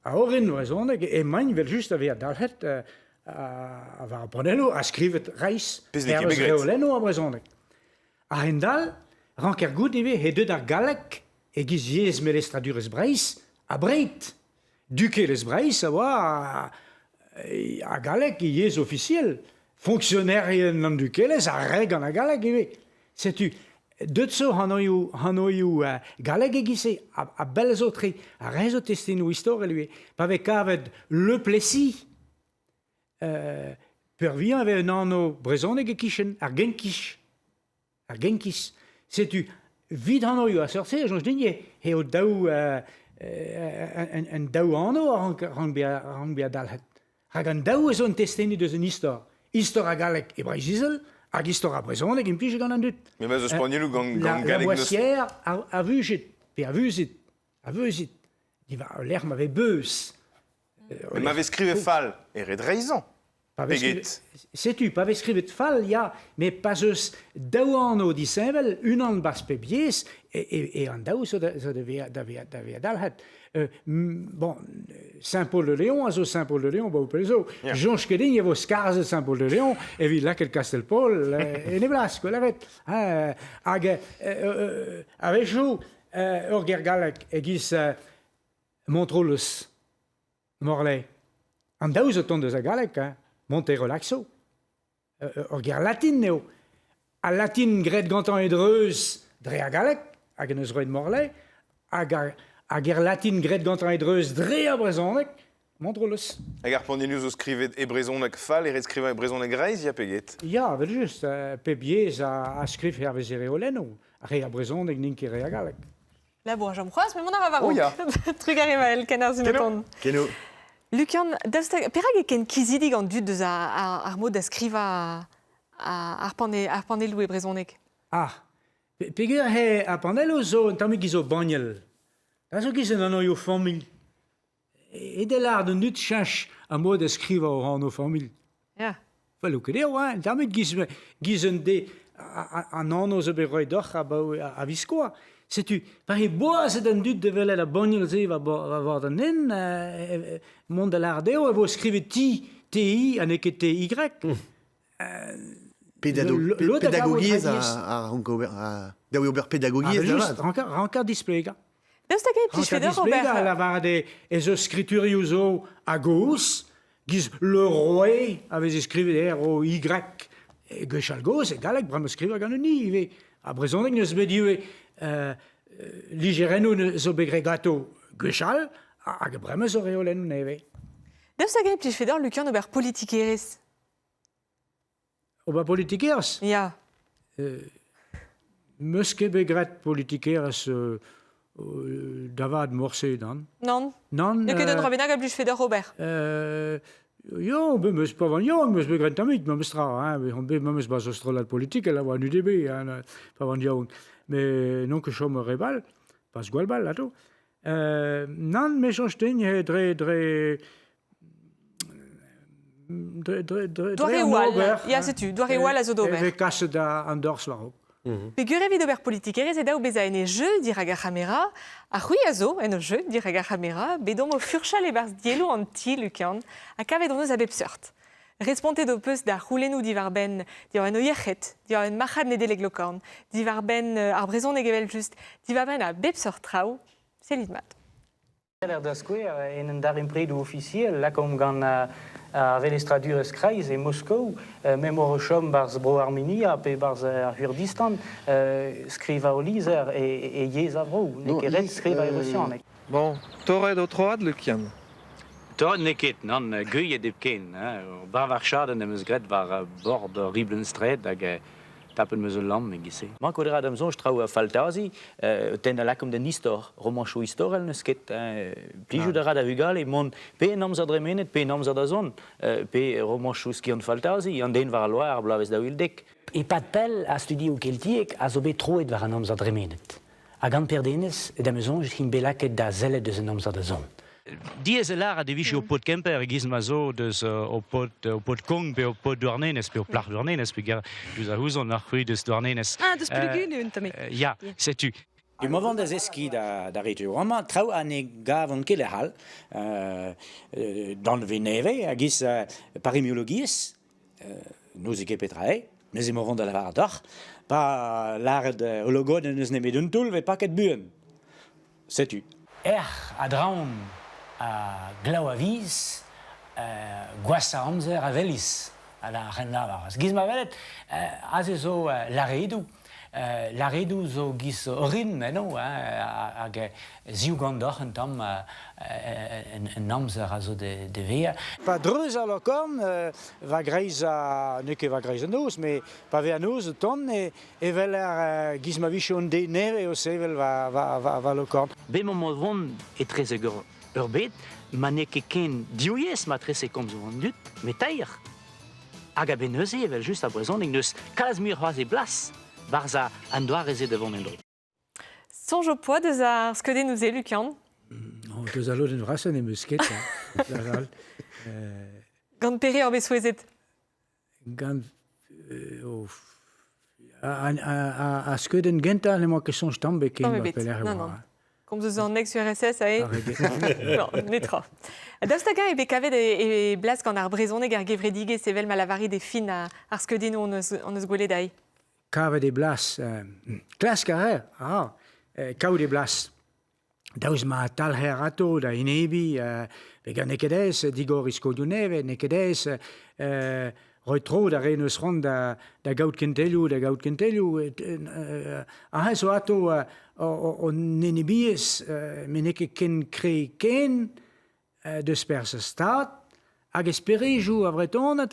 A orin brezhoneg emaint evel-just da vezañ dalc'het war ar panelloù ha skrivet reizh hervez reolennoù ar brezhoneg. A-hend-all, ranker goût ivez he deut ar galleg e-giz yezh melestradurezh Breizh abred. Dukelezh Breizh a oa ar galleg e yezh ofisiel. Fonksionerien an dukelezh a rae gant ar galleg ivez. Setu Deut zo hanoioù, hanoioù gallek e-giz-se, ha bell zo tre, ha re zo testennoù istorel ivez. Pa vez kavet Le Plessis, peurvuiañ e vez un anv brezhonek e-kichen, ar Genkiz. Ar Genkiz. Setu, 'vit hanoioù a seurt-se, e soñj din eo daou, an daou anv a rank bezañ dalc'het. Rak an daou a zo un testeni deus un istor. Istor ar galleg e Breizh-Izel hag istor ar brezhoneg implijet gant an dud. Mais ma eus panelloù gant, gant La, galleg La Boissière a, a vugit, pe a vuzit, a veuzit, diwar ul lec'h ma vez beuz. Mais ma vez skrivet fall e ret reizhañ. Peget. Setu, pa vez skrivet fall, ya, met pa 'z eus daou anv disheñvel, unan barzh pep yezh, e, e an daou zo da, zo da vezañ da vezañ da vezañ dalc'het. Bon, Saint-Paul-de-Léon a zo Saint-Paul-de-Léon, ba pell zo. Yeah. Soñj ket din e vo skarzhet Saint-Paul-de-Léon evit lakaat Kastell-Paol en e blas, quoi, lavaret. Hag a-wechoù, ur ger gallek e-giz Montrolus, Morlaix. An daou zo tont eus ar galleg, hein, Monte Relaxo. Ur ger latin eo. Al latin graet gantañ e dreuz dre ar galleg, hag en deus roet Morlaix, hag ar ger latin graet gantañ e dreuz dre ar brezhoneg, Montrolus. Hag ar panelloù zo skrivet e brezhoneg fall e ret skrivañ e brezhoneg reizh, ya pe get? Ya, evel-just, pep yezh a skriv hervez e reolennoù. Re ar brezhoneg n'int ket re ar galleg. Labour a chom c'hoazh, met mont a ra war-raok. Oh ya. Trugarez Maël, kennerzh Keno. Keno. Lukian, daoust hag perak eo ken kizidik an dud deus ar mod da skrivañ ar, pane, ar panelloù e brezhoneg? Ah, peger he ar panelloù zo un tammig zo banniel. Da zo giz un anv familh. E de lâret an dud cheñch ar mod da skrivañ o anv familh. Ya. Felloù ket eo, hein, tammig giz, giz un de an anv zo bet roet deoc'h abaoe a-viskoazh. Setu, pa eo boazet an dud da welet ar banniel-se war bord an hent, mont da lâret dezho e vo skrivet ti, TI ha n'eo ket TY. Pedagogiezh a rank ober, dav eo ober pedagogiezh da vat. Rankañ displegañ. Daoust hag e plijfe deoc'h ober... Displegañ, lavaret ez eus skriturioù zo a-gozh, giz Le Roy a veze skrivet R-O-Y gwechall-gozh, e galleg, bremañ skrivañ gant un i ivez. Ha brezhoneg n'eus bet ivez lizherennoù zo bet graet ganto gwechall, hag bremañ zo reolennoù nevez. Daoust hag e plijfe deoc'h, Lukian, ober politikerezh? Ober politikerezh? Ya. Meus ket bet graet politikerezh da vat morse, nann. Nann. Nann. N'eo ket un dra bennak a blijfe deoc'h ober? Ya, bet meus pa oan yaouank, meus bet graet tammig memes tra, hein. On bet memes 'barzh ur strollad politikel a oa an UDB, hein, pa oan yaouank. Met n'on ket chom ur re ball, pas gwall ball atao. Nann, me soñj din dre dre Doareoù all, ya setu, doareoù all a zo d'ober. E vez kaset an dorzh war-raok. Peogwir evit ober politikerezh eo dav bezañ en e jeu dirak ar c'hamera, ha c'hwi a zo en ho jeu dirak ar c'hamera, bet omp o furchal e-barzh dielloù an ti, Lukian, ha kavet hon eus a bep seurt. Respontet ho peus da c'houlennoù diwar-benn diwar-benn ho yec'hed, diwar-benn marc'had Nedeleg Lokorn, diwar-benn ar brezhoneg evel-just, diwar-benn a bep seurt traoù. Sellit mat. Da skouer, en un darempredoù ofisiel lakaomp gant ar velestradurezh kreiz e Moskou, m'emañ o chom 'barzh Bro-Armenia pe 'barzh ar C'hurdistan, skrivañ o lizher e yezh ar vro, n'eo ket ret skrivañ e rusianeg. Bon, torret ho troad, Lukian. Torret n'eo ket, nann, geuilhet hepken. Ur bravarchadenn em eus graet war bord riblenn-straed hag Tapet 'm eus ul lamm e-giz-se. Mankout a ra da'm soñj traoù a faltazi, tenn a lakaomp d'un istor, romañchoù istorel n'eus ket. Plijout a ra da vugale mont pe en amzer dremenet pe en amzer da zont, pe romañchoù skiant-faltazi, an den war al loar ar bloavezh 2010. E-pad pell ar studioù keltiek a zo bet troet war an amzer dremenet. Ha gant Per Denez, da'm soñj, int bet lakaet da sellet eus an amzer da zont. Diaes eo lâret e vije ho paotr Kemper e-giz ma zo deus ho paotr ho paotr Kong pe ho paotr Douarnenez pe ho plac'h Douarnenez peogwir diouzh a ouzon ar c'hwi deus Douarnenez. Ah, deus Plugunou un tammig. Ya, setu. Emañ vont da zeskiñ da re dioù amañ traoù ha ne gavont ket lec'h all. Danvez nevez a-giz paremiologiezh, n'ouze ket petra eo, neuze emañ vont da lavaret deoc'h, pa lâret ho logodenn n'eus nemet un toull 'vez paket buan. Setu. Erc'h a draoñ ha glav a viz, gwashañ amzer a welis, a lâr hen lavaras. Giz ma welet, aze zo laredoù. Laredoù zo giz orin eno, hein, hag ziougan deoc'h un tamm en amzer a zo de vezañ. Pa dreuz al Lokorn, war greiz a, n'eo ket war greiz an noz, met pa vez an noz o tont, e weler giz ma vije un den nevez o sevel war Lokorn. Bet 'maomp o vont etrezek ur bed ma n'eo ket ken div yezh matrese komzoù an dud, met teir. Hag a-benn neuze, evel-just, ar brezhoneg n'eus kalz muioc'h c'hoazh e blas 'barzh an doare-se da vont en-dro. Soñj ho poa deus ar skeudennoù-se, Lukian? Oh, deus al lodenn vrasañ n'em eus ket. Laval. Gant pere oc'h bet souezhet? Gant oh, a skeudenn gentañ n'emañ ket soñj tamm bet ken pelec'h e oa. Komz eus an ex-URSS ae Non, netra. Daoust hag-eñ eo bet kavet e blas gant ar brezhoneg er gevredigezh evel ma lavarit e fin ar skeudennoù hon eus, hon eus gwelet ae? Kavet e blas. Klask a raer, ah, kaout e blas. Daoust ma talc'her atao da enebiñ, peger n'eo ket aes digoriñ skolioù nevez, n'eo ket aes roiñ tro d'ar re 'neus c'hoant da gaout kentelioù, da gaout kentelioù. Aze zo atao an enebiezh, met n'eo ket ken kre ken deus perzh ar Stad hag e sperejoù ar Vretoned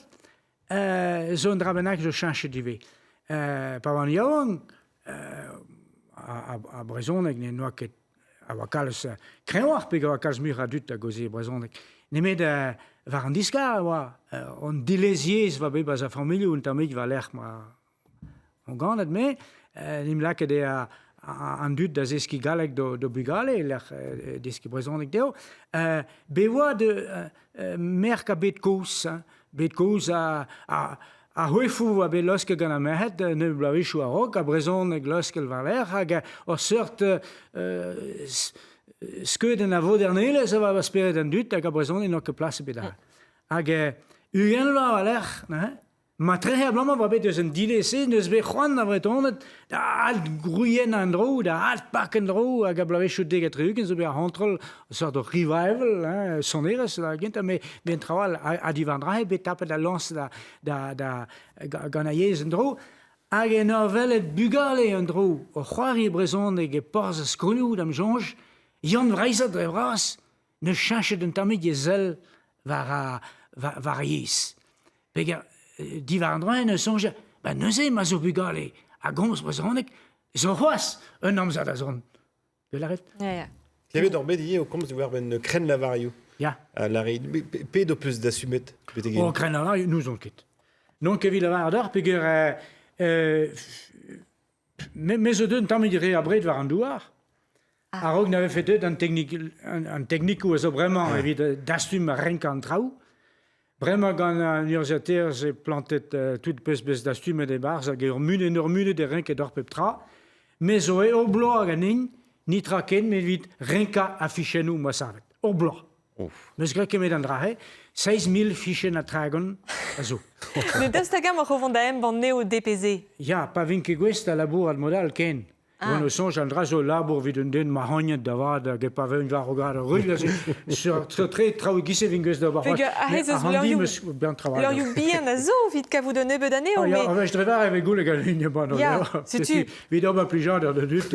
zo un dra bennak zo cheñchet ivez. Pa oan yaouank, ar brezhoneg ne n'oa ket a oa kalz kreñvoc'h peogwir a oa kalz muioc'h a dud a gaoze brezhoneg. Nemet war an diskar e oa an dileziezh war bep a familhoù un tammig war-lerc'h ma on ganet me, en em lakaet eo an dud da zeskiñ galleg d'o bugale e-lec'h deskiñ brezhoneg dezho. Bet oa merk a bed kozh, bet kozh a Ar c'hoefoù a oa bet laosket gant ar merc'hed nebeut bloavezhioù a-raok, ha brezhoneg laoskel war-lerc'h, hag ur seurt skeudenn a vodernelezh a oa war spered an dud, hag ar brezhoneg n'oa ket plas ebet aze. Hag 20 vloaz war-lerc'h, neuze, matrehe abalamour oa bet eus an dilez-se, n'eus bet c'hoant ar Vretoned da adgwriennañ en-dro, da adpak en-dro, hag ar bloavezhioù 70 zo bet ar c'hontrol, ur seurt revival, hein, sonerezh da gentañ, met met an traoù all, ha diwar an dra-se bet tapet al lañs da, da, da, gant ar yezh en-dro. Hag en ur welet bugale en-dro o c'hoari brezhoneg e porzh ar skolioù, da'm soñj, Yann Vreizhad dre vras, 'neus cheñchet un tammig e sell war ar, war ar yezh. Peger diwar an dra 'neus soñjet, ba neuze ma zo bugale a gomz brezhoneg, zo c'hoazh un amzer da zont. Gwell a ret? Ya, ya. Klevet oc'h bet ivez o komz diwar-benn krennlavarioù. Ya. Ha lârit, pet ho peus dassumet betek Oh, krennlavarioù, n'ouzon ket. N'on ket evit lavaret deoc'h peger me zo deuet un tammig re abred war an douar. Ah. A-raok na vefe deuet an teknik, an teknikoù a zo bremañ evit dastum ha renkañ an traoù. Bremañ gant an urzhiataer eo plantet tout pezh bez dastumet e-barzh hag ur munut en ur munut e renket oc'h pep tra. Me zo ur bloaz ganin, netra ken evit renkañ afichennoù 'moa savet. Ur bloaz. N'eus graet ket an dra-se. 6 000 fichenn ha 30 a zo. Met daoust hag-eñ emaoc'h o vont da embann eo DPZ? Ya, pa vin ket gouest da labourat mod all ken. Ah. Gant o soñj an dra zo labour evit un den mac'hagnet da vat hag pa vez war o grad ruilh sur tre traoù e-giz-se vin gouest d'ober c'hoazh. Aze eus leurioù bihan a zo evit kavout un nebeud anezho. Ah, ya, ar wech dre var e vez goulet ganin embann Ya, setu. Evit ober plijadur da dud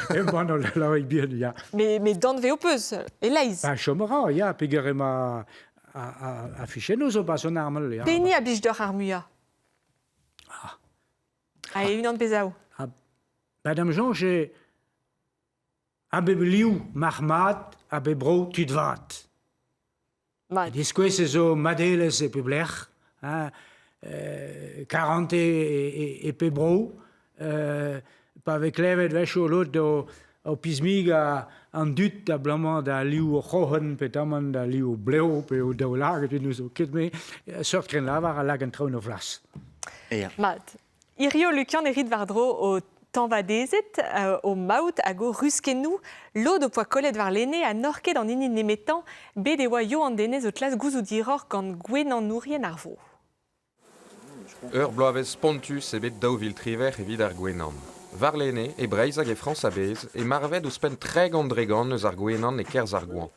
embann al leurioù bihan, ya. Mais danvez ho peus, e-leizh. Ba chom a ra, ya, peogwir emañ ar fichennoù zo 'barzh an armel, ya. Pehini a blij deoc'h ar muiañ? Ah. Ha e-unan pe zaou? Ha, ba da'm soñj eo a bep liv marc'h-mat, a bep bro tud vat. Mat. Diskouez ez zo madelezh e pep lec'h, hein, karante e pep bro. Pa vez klevet wechoù lod o pismigañ an dud abalamour da liv o c'hroc'hen peotramant da liv o blev pe o daoulagad n'ouzon ket me, seurt krennlavar a lak an traoù en o flas. Mat. Hirio, Lukian, e rit war-dro ho tañvadezed, ho maout hag ho ruskennoù. Lod ho poa kollet warlene ha n'oc'h ket an hini nemetañ. Bet e oa Yoann Denez o klask gouzout hiroc'h gant gwenanourien ar vro. Ur bloavezh spontus eo bet 2018 evit ar gwenan. Warlene, e Breizh hag e Frañs a-bezh, e marved ouzhpenn 30% eus ar gwenan e-kerzh ar goañv.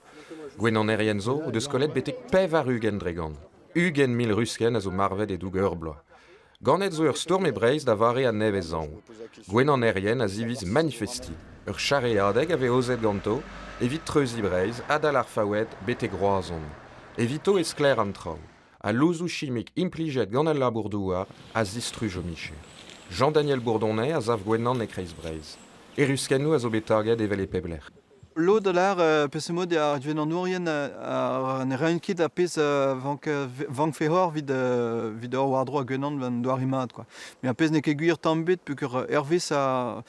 Gwenanerien zo o deus kollet betek 80%. 20 mil ruskenn a zo marvet e-doug ur bloaz. Ganet zo ur stourm e Breizh da vare an nevez-hañv. Gwenanerien a ziviz manifestiñ. Ur charreadeg a vez aozet ganto evit treuziñ Breizh adal ar Faoued betek Roazhon. Evito e sklaer an traoù. Al louzoù chimik implijet gant al labour-douar a zistruj o micher. Jean-Daniel Bourdonnay a sav gwenan e-kreiz Breizh. E ruskennoù a zo bet taget evel e pep lec'h. Lod a lâr peseurt mod eo ar gwenanourien ne raent ket ar pezh a vankfe hor evit evit ober war-dro ar gwenan an doare mat quoi. Met ar pezh n'eo ket gwir tamm ebet peogwir hervez ar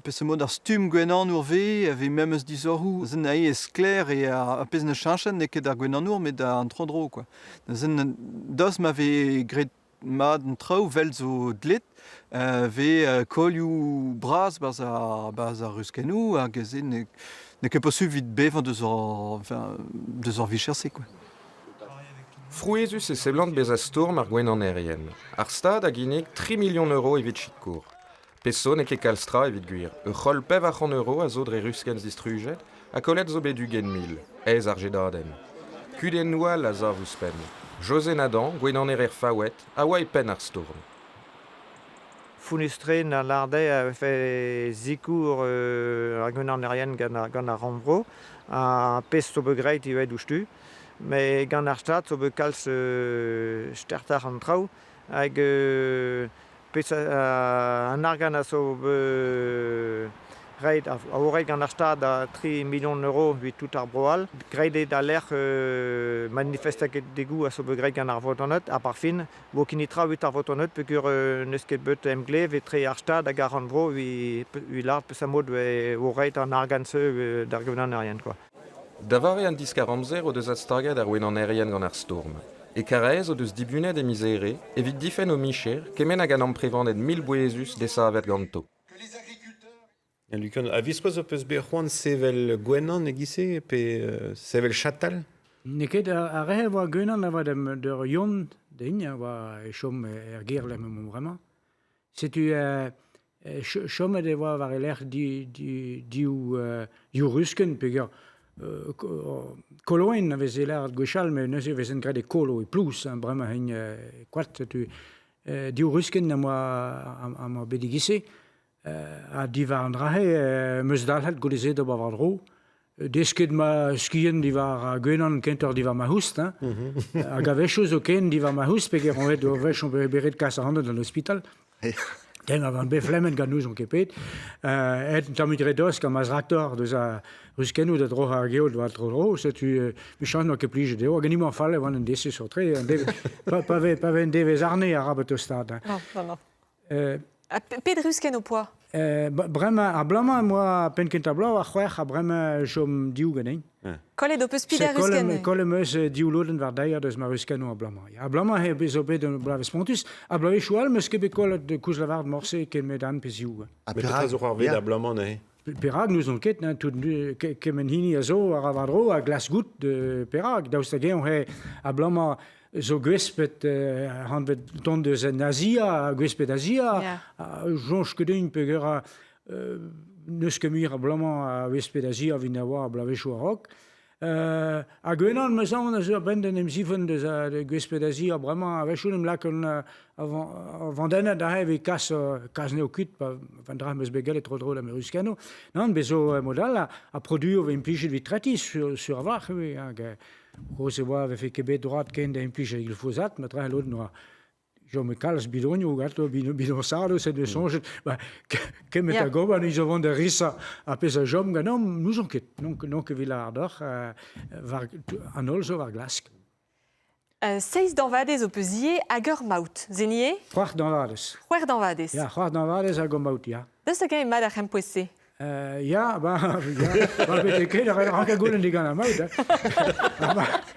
peseurt mod ar stumm gwenanour 'vez e vez memes disoc'hoù se eo sklaer eo ar pezh ne cheñchet n'eo ket ar gwenanour met an tro-dro quoi. Neuze daoust ma vez graet mat an traoù 'vel zo dleet 'vez kolioù bras 'barzh ar 'barzh ar ruskennoù hag se n'eo ket posupl evit bevañ deus hor enfin deus hor vicher-se quoi. Frouezhus e seblant bezañ stourm ar gwenanerien. Ar Stad a ginnig tri milion euro evit sikour. Pezh zo n'eo ket kalz tra evit gwir. Ur c'holl 400 euro a zo dre ruskenn zistrujet ha kollet zo bet 20 000, aes ar jedadenn. Kudennoù all a sav ouzhpenn. José Nadan, gwenaner er Faoued, a oa e penn ar stourm. Founnus-tre a lardais a vefe sikour ar gwenanerien gant ar rannvro ha pezh zo bet graet ivez diouzhtu. Met gant ar Stad zo bet kalz stertoc'h an traoù hag An argant a zo ret a vo ret gant ar Stad da 3 milion euro evit tout ar bro all. Graet eo da lec'h manifestadegoù a zo bet graet gant ar Vretoned ha par fin 'vo ket netra evit ar Vretoned peogwir n'eus ket bet emglev etre ar Stad hag ar rannvro evit lâret peseurt mod e vo ret an argant-se d'ar gevnanerien quoi. Da vare an diskar-amzer o deus adstaget ar wenanerien gant ar stourm. E Karaez o deus dibunet e miz Here evit difenn o micher kement hag an amprevaned mil bouezus desavet ganto. Lukian, a-viskoazh ho peus bet c'hoant sevel gwenan e-giz-se pe sevel chatal? N'eo ket ar re a oa gwenan a oa d'ur yon din a oa e chom er gêr lec'h m'emaomp bremañ. Setu chomet e oa war e lerc'h div ruskenn peogwir koloenn a veze lâret gwechall met neuze e vezent graet e kolo e plouz hein, bremañ hein koad setu div ruskenn am boa bet e-giz-se ha diwar an dra-se 'm eus dalc'het goude-se d'ober war-dro. Desket ma skiant diwar gwenan kentoc'h diwar ma c'houst hein. Hag a-wechoù zoken diwar ma c'houst peogwir on bet ur wech on bet ret kas ac'hanon d'an ospital. Den a van bet flemmet gant n'ouzon ket pet. Aet un tammig re dost gant ma zraktor deus ar ruskennoù da droc'hañ ar geot war tro-dro. Setu michañs n'oa ket plijet dezho. Hag en emañ fall e oan un desus sur-tre. Pa, pa, vez, pa vez un devezh arne arabat tostaat. Hein. Non, non, non. Ha pet ruskenn ho poa? Bremañ, ar bloaz-mañ em boa penn-kentañ bloaz war c'hwec'h ha bremañ chom div ganin. Kollet ho peus pet a ruskenn? Kollet em eus div lodenn war deir deus ma ruskennoù ar bloaz-mañ. Ar bloaz-mañ eo zo bet un bloavezh spontus. Ar bloavezhioù all 'm eus ket bet kollet koulz lavaret morse ken met an pe ziv. Ha petra zo c'hoarvezet ar bloaz-mañ neuze? Perak n'ouzon ket, hein, tout kement hini a zo a ra war-dro a glask goût perak. Daoust hag-eñ eo abalamour zo gwespet hanvet dont deus en Azia, gwespet Azia, yeah. soñj ket din peogwir n'eus ket muioc'h abalamour a wespet Azia evit na oa ar bloavezhioù a-raok. Hag unan 'm eus aon a zeu a-benn d'en em zifenn deus a gwesped Azia bremañ. A-wechoù en em lak un vandennad aze evit kas kas anezho kuit pa un dra 'm eus bet gellet tro-dro da Meruskenno. Nann, bez zo mod all a produoù vez implijet evit tretiñ sur a-walc'h ivez. Hag kozh e oa e vefe ket bet droad ken da implij ar glifosat, ma tra lod noa Chom kalz bidonioù ganto, bidonsadoù, sed deus soñjet, ba, kement a gober, ni zo vont da risañ ar pezh a chom ganeomp, n'ouzon ket, n'on ket evit lâret deoc'h, war, an holl zo war glask. Seizh dañvadez ho peus ivez hag ur maout, se ivez? C'hwec'h dañvadez. C'hwec'h dañvadez. Ya, c'hwec'h dañvadez hag ur maout, ya. Daoust hag-eñ eo mat ar c'hempouez-se? Ya, ba, ya, ba betek ket, a rank goulenn digant ar maout. Hein.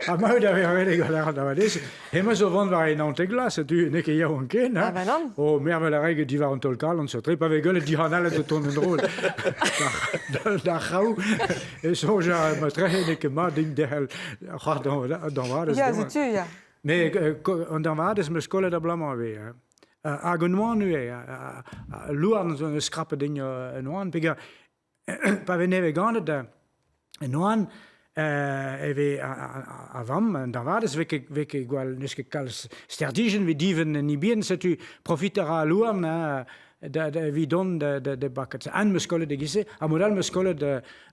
Ar maout a vez ret gant ar dañvadez. Hemañ zo vont war e 19 vloaz, setu n'eo ket yaouank ken. Hein. Ah bah non. O mervel a rae diwar an taol kalon, sur-tre, pa vez gwelet dic'hanalet o tont en-dro d'ar c'hraou, e soñj ar matrehe n'eo ket mat din derc'hel c'hoar dañvadez. Ya, setu, ya. Mais an dañvadez 'm eus kollet abalamour ivez. Hein. Hag un oan ivez, louarn zo eus skrapet din un oan, peogwir pa vez nevez ganet un oan, E vez a vamm, an dañvadez, vez ket, vez ket gwall, n'eus ket kalz sterdijenn evit divenn en hibien, setu profit a ra al louarn hein, da, da, evit dont da, da, da bakat. An 'meus kollet e-giz-se, ha mod all 'meus kollet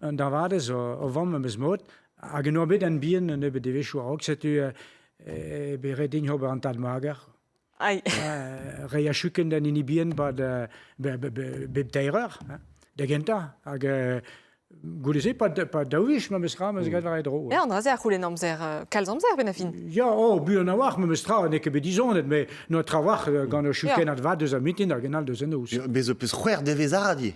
an dañvadez o vamm memes mod, hag en oa bet an bihan un nebeud devezhioù a-raok, setu e bet ret din ober an tad mager. Ai. Reiñ ar chukenn d'an hini bihan 'pad bep teir eur, hein, da gentañ. Hag goude-se, 'pad daou wech memes tra, 'meus graet war e dro. Ya, an dra-se a c'houlenn amzer, kalz amzer benn ar fin. Ya, oh, buan a-walc'h memes tra, n'eo ket bet dizonet, met n'oa trawalc'h gant ur chukennad vat deus ar mintin hag un all deus an noz. Bez zo peus c'hwec'h devezh arat ivez.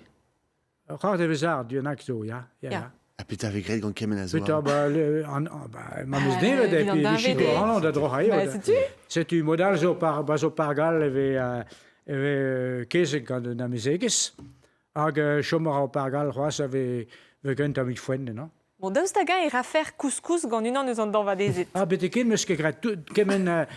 C'hwec'h devezh arat, du zo, ya. Ya, ya. Ha petra vez graet gant kement a zo? Petra, ba, le, an, ba, ma meus devet, et puis sikour an da droc'hañ. Ba, setu? Setu, mod all zo par, ba zo pargal e vez, e vez kezeg gant un amezegez. Hag chom a ra pargal c'hoazh a vez, vez gant tammig foenn, non? Bon, daoust hag-eñ e rafec'h couscous gant unan eus an dañvadezed? Ah, betek ken 'meus ket graet tout, kement,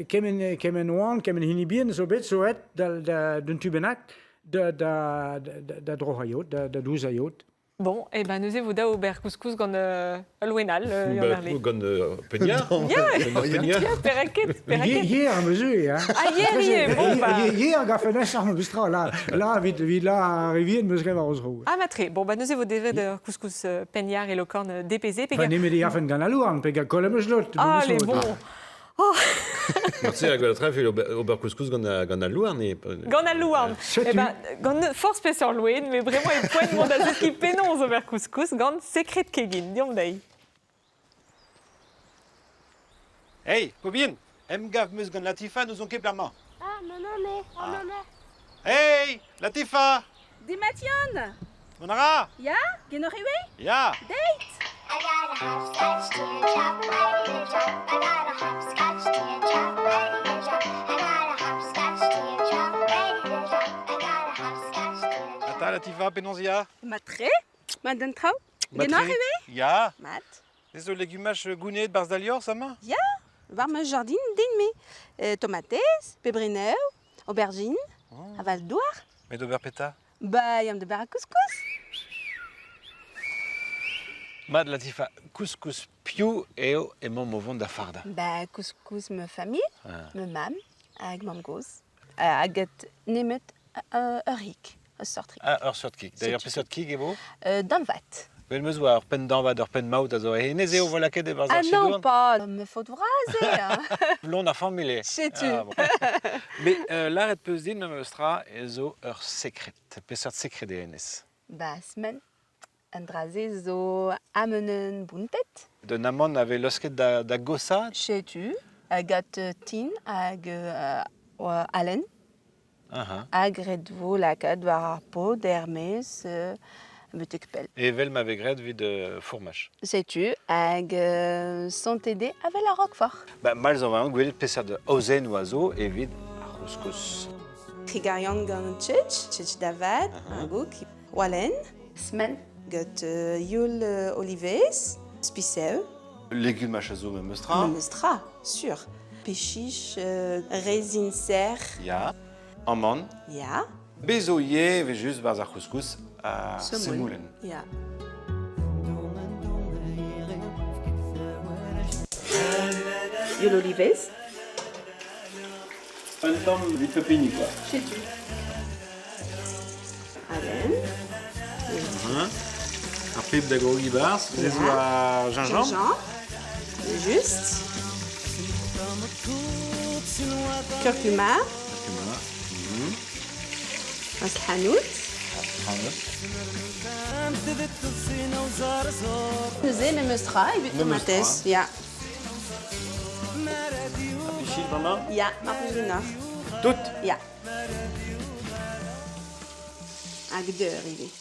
kement, kement oan, kement hini bihan zo bet zo aet da, da, d'un tu bennak da, da, da, da droc'hañ yod, da, da douzañ yod. Bon, et ben neuze vo dav ober couscous gant ul loen all, Yann Herle. Gant Peña. Ya, perak ket, perak ket. Hier am eus eu, hein. Ah, hier ivez, bon, bah. Hier gafen ar meus tra, là, là, evit, evit là, ar rivien meus graet war o zro. Ah, matre. Bon, bah neuze vo devet ur couscous Peñar e Lokorn DPZ. Enfin, nemet e afen gant al louarn, pe gant koll am eus lot. Ah, les bon. Oh. Marteze ar gwella tra evit ober couscous gant, gant al louarn eo. Gant al louarn. Eh ben, gant forzh peseurt loen, met bremañ e poent mont da zeskiñ penaos ober couscous gant Sekred Kegin. Deomp dezhi. Hey, Pobien, emgav 'meus gant Latifa, n'ouzon ket pelec'h 'mañ. Ah, maman, mais, oh, ah. maman. Hey, Latifa Demat Yann Mont a ra Ya, genoc'h ivez Ya Date I got a hopscotch teardrop ready to jump. I got a hopscotch teardrop ready to jump. I got a hopscotch teardrop ready to jump. I got a hopscotch teardrop. Ata, Latifa, penaos ya Mat-tre, mat d'an traoù. Genoc'h ivez Ya. Mat. Ez zo legumaj gouneet barzh da liorzh amañ Ya, war ma jardin din-me. Tomatez, pebrineu, aubergine, oh. aval-douar. Met ober petra Ba, yam d'ober couscous. Mat, Latifa, couscous piv eo emaomp o vont da fardañ? Ba, couscous ma familh, ah. ma mamm hag mamm-gozh. Hag nemet ur rik, ur seurt rik. Ah, ur seurt kig. D'ailleurs, peseurt kig e vo? Dañvad. Vel meus oa ur penn-dañvad, ur penn-maout a zo hennezh eo vo lakaet e-barzh ar ah, non, pas, me faot vras eo. Blond ar familh eo. Setu. Ah, bon. Mais lâret peus din memes tra e zo ur sekred. Peseurt sekred eo hennezh? Ba, semaine. An dra-se zo amenenn bountet. D'un amann a vez laosket da, da gosaat? Setu, gant tin hag halen. Ha graet vo lakaat war ar pod er-maez betek pell. Evel ma vez graet evit fourmaj. Setu, hag santet eo avel ar Roquefort. Ba, mall zo warnon gwelet peseurt aozennoù a zo evit ar c'houskous. Krigarian gant tchetch, tchetch da vat, uh -huh. gouk, Walen, smen gant youl olivez, spisev. Legumaj a zo memes tra. Memes tra, sur. Pechich, rezin serr. Ya, amann. Ya. Bez zo ivez vez just 'barzh ar c'houskous ha semoulenn. Ya. Youl olivez. Un tamm evit pep hini, quoi. Setu. Alen. Ar pep da grogiñ 'barzh, se zo ar gingembre. Gingembre, juste. Curcuma. Curcuma. Ras hanout. Hanout. Neuze, memes tra evit tomatez. Ya. Ar pichil bremañ? Ya, mar plij ganeoc'h. Tout? Ya. Hag deur ivez.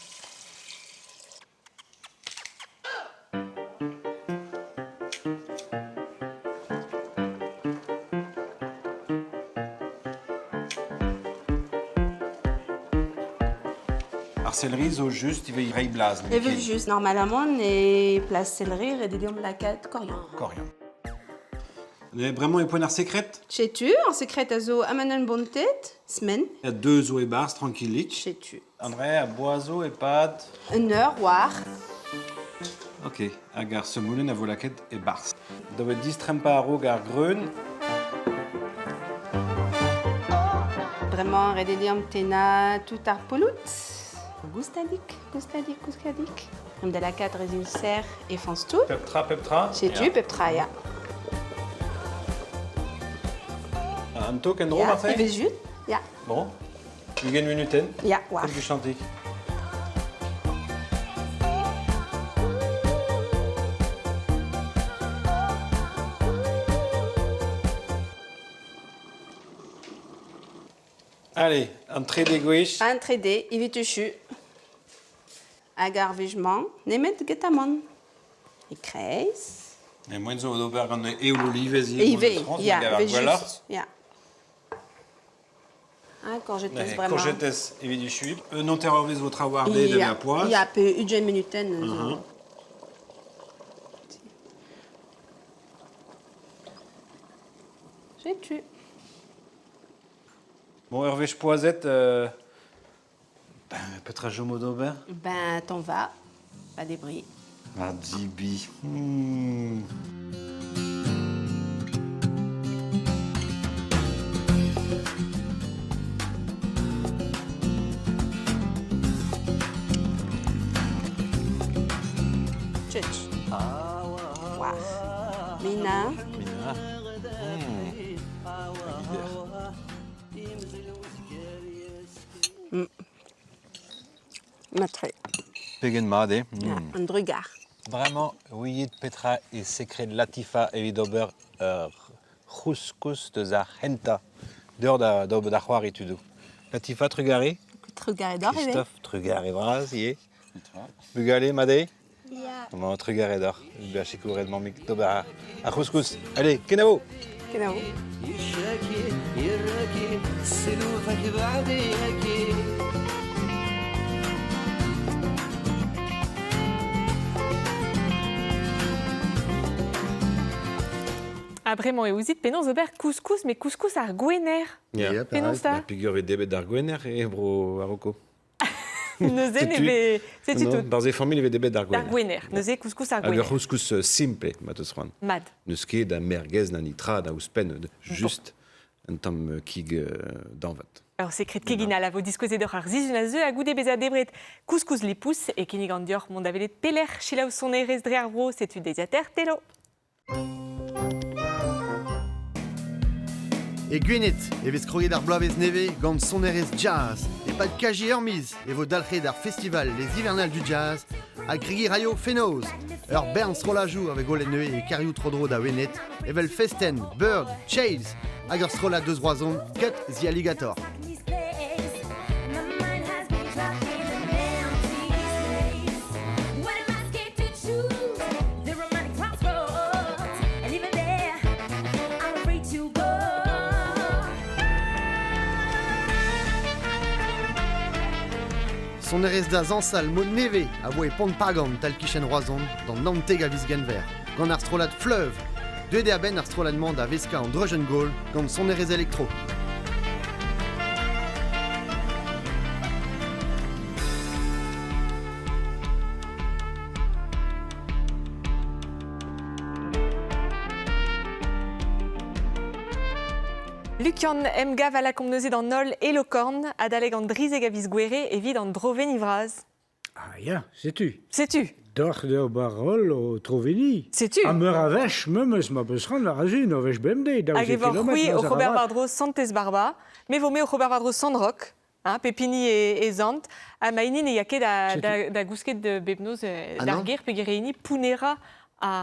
Ar céleri zo just ivez reiñ blaz. Evel-just, normalement e plas céleri ret eo deomp lakaat koriandr. Koriandr. Bremañ e poent ar sekred? Setu, ar sekred a zo amanenn bontet, smen. Ha deux zo e-barzh, tranquillik. Setu. André, a boazo e-pad... Un eur war. Ok, hag ar semoulin a vo lakaet e-barzh. Da vo distrempañ a-raok ar greun. Bremañ ret eo deomp tennañ tout ar pouloud. Goustadik, goustadik, goustadik. Omp da lakaat rezin serr e foñs tout. Pep tra, pep tra. Setu pep tra, ya. Un tok en-dro, Ya, marteze evel-just, ya. Bon. 20 munutenn. Ya, war. Du chantik. Allez, an trede gwech. An trede, evit echu. Hag ar wech-mañ, nemet get amann. E-kreiz. E moen zo d'ober gant eoul olivez ivez. Ivez, Frañs, ya, me gav ar evel gwelloc'h. just, ya. Ah, kourjetez Ne, bremañ. Kourjetez evit echuiñ. Un hanter-eurvezh vo trawalc'h dezhe da Ya, vezañ poazh. ya, pe 20 munutenn zo. Setu. Bon, ur wech poazhet, euh, ben, petra chomo d'ober? Ben, t'en vas, pas débris. Ah, dibi. Hmm. Tchutch. War. Mina. Mina. Hmm. Matre. Pegen mat eo. Ya, an drugar. Bremañ, ouiit petra e sekred Latifa evit ober ur c'houskous deus ar c'hentañ. Deoc'h da, da ober da c'hoari tudoù. Latifa, trugarez. Trugarez deoc'h ivez. Christophe, trugarez bras ivez. Bugale, mat eo? Ya. Mañ trugarez deoc'h. Bezañ sikouret mammig d'ober ar c'houskous. Allez, kenavo! Kenavo. Ha bremañ eo ouzhit penaos ober couscous, met couscous ar gwener. Ya. Penaos 'ta? Peogwir vez debret d'ar gwener e bro Maroko. Neuze ne vez... Setu Non, tout. Barzh e familh e vez debret d'ar D'ar gwener. gwener. Neuze couscous ar Hag gwener. ur c'houskous euh, simple, ma teus c'hoant. Mat. N'eus ket a merguez na nitra da ouzhpenn, just un tamm euh, kig euh, dañvad. Ur sekred keginal a vo diskouezet deoc'h ar sizhun a zeu ha goude bezañ debret couscous lipous e kinnig an deoc'h mont da welet pelec'h selaou sonerezh dre ar vro setu deiziataer Telo. E Gwened e vez kroget ar bloavezh nevez gant sonerezh jazz. E-pad kaji ur miz e vo dalc'het ar festival Les Hivernales du Jazz ha kregiñ raio fenoz. Ur bern strollajoù a vez gwelet neuze e kêrioù tro-dro da Wened, evel Festen, Bird, Chase hag ur strollad deus Roazhon, Cut the Alligator. Sonerezh da zañsal mod nevez a vo e Pont-Pagan tal-kichen Roazhon d'an naontek a viz Genver gant ar strollad Fleuve. Deuet eo a-benn ar strollad-mañ da veskañ an dreujenn-gaol gant sonerezh elektro. Lukian emgav a lakaomp neuze d'an holl e Lokorn, adalek an drizek a viz Gouere evit an droveni vras. Ah ya, setu. Setu. Doc'h d'ober holl o troveni. Setu. Ha meur a wech memes ma peus c'hoant war a-zun, ur wech bemdez, Hag e 12 vo kilometr c'hwi noz oc'h ar ober avat. war-dro Santez Barba, me vo me oc'h ober war-dro Sant-Roch, hein, pep hini e, e zant, ha ma hini ne ya ket da, Setu. da, da gousket bep noz eh, Ah d'ar non gêr peogwir e hini pounnerañ a,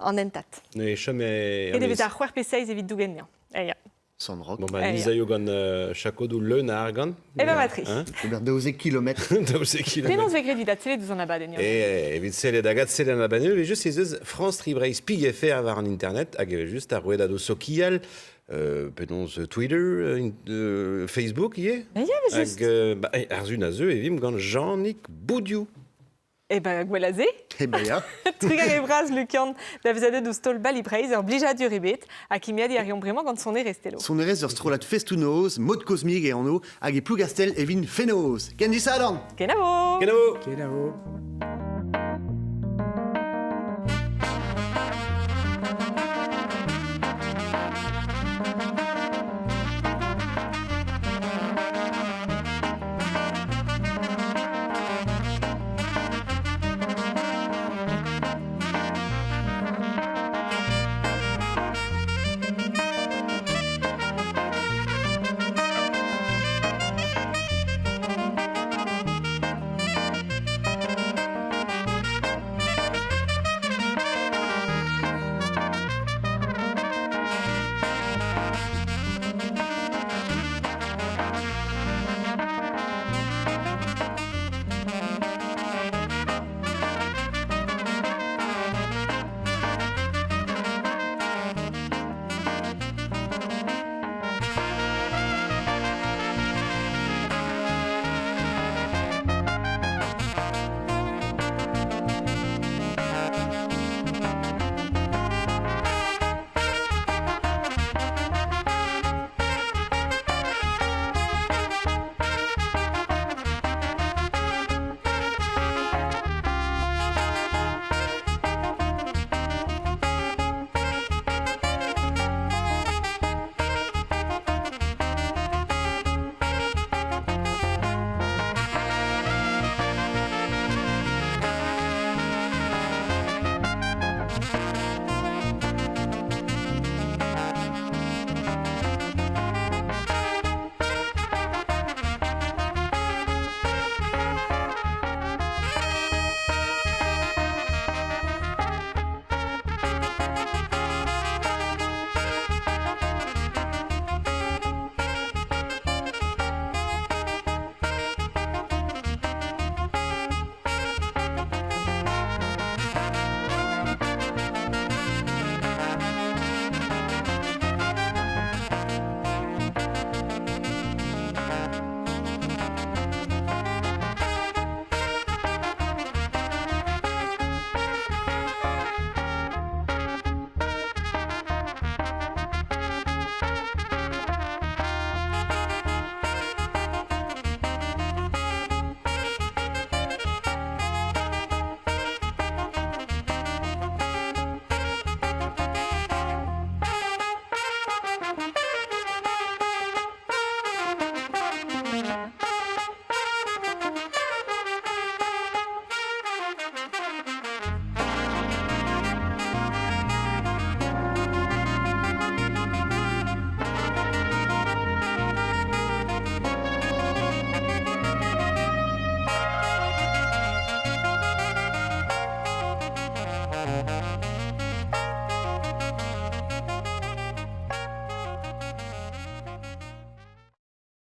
an hentad. Ne chom e... Ret e vez ar c'hwec'h pe seizh evit dougen anezhañ. Eh, ya. Sandrock. Bon, bah, Eh, ni ya. aio gant euh, chakodoù leun a argant. Eh ben, matri. Hein Ober 12 kilometr. 12 kilometr. Penaos vez graet evit adsellet ouzh an abadenn, Yann? E evit sellet hag adsellet an abadenn, evit just ez eus France Tri Breizh Pig FR war an internet, hag evel just ar rouedadoù sokial, euh, penaos Twitter, euh, in- euh, Facebook ivez. Ya, evel just. Hag euh, bah, ar zun a zeu e vimp gant Jean-Nic Boudiou. Eh ben, gwell a se. Eh ben ya. Trugarez bras, Lukian, da vezañ deuet ouzh taol Bali Breizh, ur blijadur ebet, ha kimiadiñ a reomp bremañ gant sonerezh Telo. Sonerezh ur strollad festoù-noz, mod kozmik e anv, hag e Plougastel evin fenoz. Ken disadorn Kenavo Kenavo Kenavo.